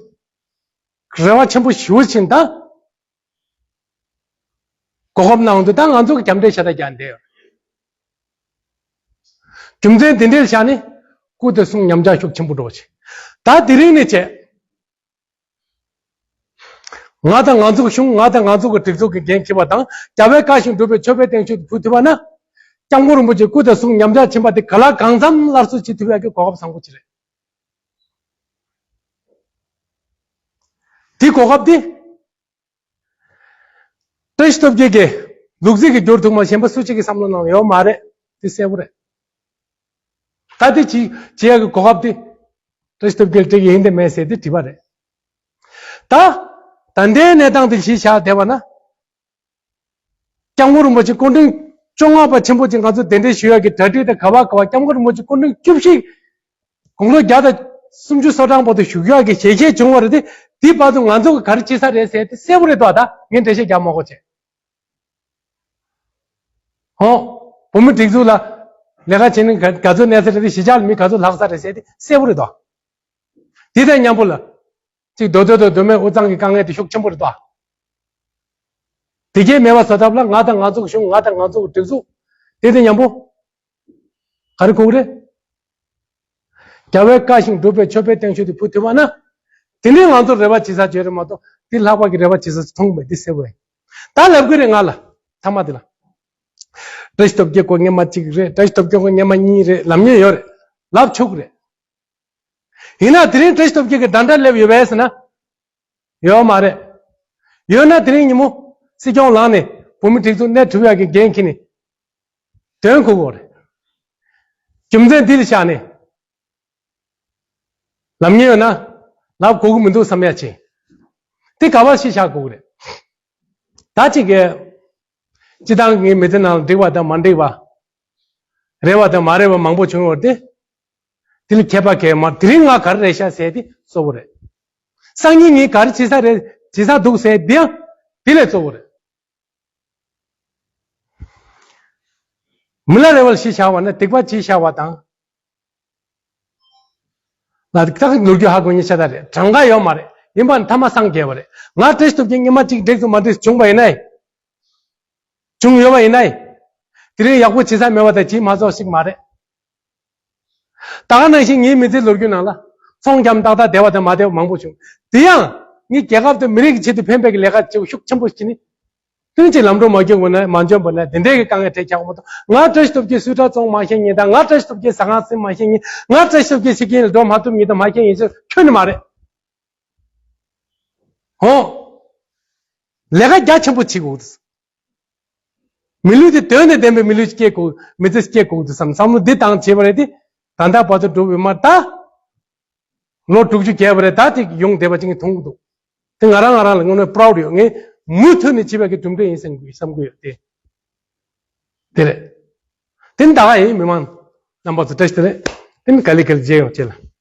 རེ་བ་ཆེན་པོ་ཞེ་པོ་བྱས་ནས་ད། གོ་སྐབས་གནང་དུས་ད་ང་ཚོ་གི་རྒྱབ་འདྲེ་ཤ་སྟག་རྒྱག་བསྡད་ཡོད། རྒྱུ་མཚན་དེ་འདྲའི་ཆ་ནས་སྐུ་དེ་གསུང་ཉམས་ཆག་ཤུགས་ཆེན་པོ་འགྲོ་བ་བྱས། ད་དེ་རིང་ནས་བྱས། ང་དང་ང་ཚོ་གི་གཞུང་། ང་དང་ང་ཚོ་གི་སྒྲིག་འཛུགས་ཀྱི་འགན་འཁྱེར་བ་དང་། རྒྱལ་བས་བཀའ་བཞིན་སྒྲུབ་པའི་མཆོད་པའི་སྟེང་ཤུགས་ཕུལ་ཐུབ་པ་ན། སྐྱབས་མགོན་རིན་པོ་ཆེ་སྐུ་དེ་གསུང་ཉམས་ཆག་ཕྱིན་པ་དེ་ག་ལ་གང་འཚམ་སླར་གསོ་བྱེད་ཐུབ་ཡག་གི་གོ་སྐབས་བཟང་པོ་ཅིག་རེད། དེ་གོ་སྐབས་དེ། བཀྲ་ཤིས་སྟོབས་རྒྱལ་གྱིས་ལུག་རྫི་གིས་བསྒྱུར་ཐུབ་མ་ཤེས་པ་སུ་གཅིག་གི་བསམ་བློ་ནང་ཡོད་མ་རེད། དེ་གསལ་པོ་རེད། ད་དེ་ཅི་བྱེད་ཡག་གི་གོ་སྐབས་དེ་བཀྲ་ཤིས་སྟོབས་རྒྱལ་སྤྲད་ཀྱི་ཡིན་དེ་མེད་ཟེར་དེ་དྲིས་པ་རེད། ད་ད་ལྟའི་གནས་སྟངས་དེ་གཞི་བཞག་བསྡད་པ་ན། སྐྱབས་མགོན་རིན་པོ་ཆེ་སྐུ་ཕྲེང་བཅོ་ལྔ་པ་ཆེན་པོ་ཅིག་ང་ཚོ་གདན་འདྲེན་ཞུ་ཡག་གི་གྲ་སྒྲིག་དང་ག་བ་ག་བ། སྐྱབས་མགོན་རིན་པོ་ཆེ་སྐུ་ཕྲེང་བཅུ་བཞི། དགུང་ལོ་བརྒྱ་དང་སུམ་ཅུ་སོ་གྲངས་བར་དུ་བཞུགས་ཡག་གི་ཞལ་བཞེས་བྱུང་བ་རེད་དེ། དེའི་བར་དུ་ང་ཚོ་གིས་ག་རེ་བྱེད་ས་རེད་ཟེར་དེ་གསལ་པོ་རེད་དོ། ད་ངས་འགྲེལ་བཤད་རྒྱག་མ་དགོས་བྱས། ཧོ། བོད་མི་སྒྲིག་འཛུགས་ལ་ལས་ཀ་བྱེད་ནི་ག་ག་ཚོད་གནས་ས་རེད་དེ། གཞིས་ཆགས་ལ་མི་ག་ཚོད་ལྷག་ས་རེད་ཟེར་དེ་གསལ་པོ་རེད་དོ། དེ་དང་མཉམ་པོ་ལ། གཅིག་མདོ་སྟོད་དང་མདོ་སྨད་དབུས་གཙང་གི་དཀའ་ངལ་དེ་ཤུགས་ཆེན་པོ་རེད་དོ། དེ་གས་མེད་པ་བཟོ་ཐབས་ལ་ང་དང་ང་ཚོ་གི་གཞུང་། ང་དང་ང་ཚོ་གི་སྒྲིག་འཛུགས། དེ་དང་མཉམ་པོ། ག་རེ་དགོས་ཀྱི་རེད། རྒྱལ་བས་བཀའ་བཞིན་སྒྲུབ་པའི་མཆོད་པའི་སྟེང་ཤུགས་དེ་ཕུལ་ཐུབ་པ་ན། དེ་ནས་ང་ཚོར་རེ་བ་བྱེད་ས་ཅིག་ཡོད་རེད་མ་གཏོགས། དེ་ལྷག་པ་གི་རེ་བ་བྱེད་ས་ཅིག་མཐོང་མེད། དེ་གསལ་པོ་རེད། ད་ལབ་གི་རེད་ང་ལ། ཚང་མ་དེ་ལ། བཀྲ་ཤིས་སྟོབས་རྒྱལ་ཁོ་སྔོན་མ་གཅིག་རེད། བཀྲ་ཤིས་སྟོབས་རྒྱལ་ཁོ་སྔོན་མ་གཉིས་རེད། ལབ་མཁན་ཡོད་རེད། ལབ་ཆོག་གི་རེད། ཡིན་ན་དེ་རིང་བཀྲ་ཤིས་སྟོབས་རྒྱལ་གྱིས་ད་ལྟ་སླེབས་ཡོད་པས་ཟེར་ན། ཡོད་མ་རེད། ཡོད་ན་དེ་རིང་ཉིན་མོ་སྲིད་སྐྱོང་ལངས་ནས་བོད་མི་སྒྲིག་འཛུགས་གནས་གྲུབ་ཡག་གི་འགན་འཁྱེར་ནས་དོན་གོ་དགོས་རེད། རྒྱུ་མཚན་འདི་ལ་བཞག་ནས་ལབ་མཁན་ཡོད་ན་ལབ་དགོས་ཀྱི་མི་འདུག་བསམ་ཡག་ཅིག། དེ་ག་བ་ཞིག་བཞག་དགོས་ཀྱི་རེད། ད་ཅིག་གི་སྤྱི་བཏང་གི་མི་ཚེ་ནང་ལ་འགྲིག་པ་དང་མ་འགྲིག་པ། རེད་པ་དང་མ་རེད་པ་མང་པོ་བྱུང་ཡོད་རེད་དེ། དེ་ལ་མཁས་པ་མཁས་མ། དེ་རིང་ང་ག་རེ་རེད་ཤག་ཟེར་དེ་གཙོ་བོ་རེད། སང་ཉིན་ངས་ག་རེ་བྱེད་ས་རེད། བྱེད་ས་འདུག་ཟེར་དེ་ཡང་དེ་ལས་གཙོ་བོ་རེད། མི་ལ་རེ་བ་ཞིག་བཞག་པ་ན་སྡིག་པ་ཅིག་བཞག་པ་དང་། ལ་ཏག་ཏག་ལོ་རྒྱུས་ཧ་གོ་ཉེན་ཆེ་ད་རེད། གྲངས་ཀ་ཡོད་མ་རེད། ཡིན་པ་ནི་ཐ་མ་སངས་རྒྱས་པ་རེད། ང་བཀྲ་ཤིས་སྟོབས་རྒྱལ་སྔོན་མ་གཅིག་འགྲིག་དང་མ་འགྲིག་བྱུང་པ་ཡིན་ནའི། བྱུང་ཡོད་པ་ཡིན་ནའི། དེ་རིང་ཡག་པོ་བྱེད་ས་མེད་པ་དང་བྱེད་མ་ཆོག་ཞིག་མ་རེད། ད་ག་ནང་བཞིན་ངའི་མི་ཚེའི་ལོ་རྒྱུས་ནང་ལ་ཚོང་རྒྱག་ཏག་ཏག་བསྡད་པ་དང་མ་བསྡད་པ་མང་པོ་བྱུང་། དེ་ཡང་ངས་རྒྱལ་ཁབ་དང་མི་རིགས་ཀྱི་ཆེད་དུ་ཕན་པའི་ལས་ཀ་བྱེད་པ་ཤུགས་ཆེན་པོ་ཞིག་ནི། ཀུན་གྱིས་ལམ་འགྲོ་མ་འཇོན་པ་ན་མ་འཇོན་པ་ན་དེ་འདྲའི་གི་དཀའ་ངལ་འཕྲད་ཀྱག་མ་གཏོགས། ང་བཀྲ་ཤིས་སྟོབས་རྒྱལ་སུས་ཊར་བཙོང་མ་ཤེས་མཁན་དང་། ང་བཀྲ་ཤིས་སྟོབས་རྒྱལ་ཟ་ཁང་ཟིན་མ་ཤེས་མཁན། ང་བཀྲ་ཤིས་སྟོབས་རྒྱལ་སི་ཀིན་ལ་འགྲོ་མ་ཐུབ་མཁན་དང་མ་ཤེས་མཁན་ཞིག་ཁྱོན་ནས་མ་རེད། ཧོ། ལས་ཀ་རྒྱ་ཆེན་པོ་བྱེད་དགོས། མི་ལུས་དེ་དོན་དང་ལྡན་པའི་མི་ལུས་སྐྱེ་དགོས། མི་ཚེ་སྐྱེ་དགོས་དུས་བསམ་བསམ་བློ་འདི་བཏང་བྱས་པ་རེད་དེ། ད་ལྟ་བར་དུ་འགྲོ་བའི་མ་ད། ལོ་དྲུག་ཅུ་བརྒལ་བ་རེད། ད་ཅིག་ཡོང་བསྡད་པ་ཅིག་ངས་མཐོང་གི་འདུག། དེ་ང་རང་ང་རང་ལ་དངོས་གནས་པ་རའུ་ཌི་ཡོད། ངས་མུ་མཐུད་ནས་བྱེད་པའི་གི་གྲུབ་འབྲས་ཡིན་བསམ་གི་བསམ་གི་ཡོད་དེ། དེ་རེད། དེ་ནི་ད་ག་ཡིན། མི་མང་རྣམ་པ་ཚོ་བཀྲ་ཤིས་བདེ་ལེགས། དེ་ནི་ག་ལེ་ག་ལེ་མཇལ་ཡོང་བྱེད་ལ།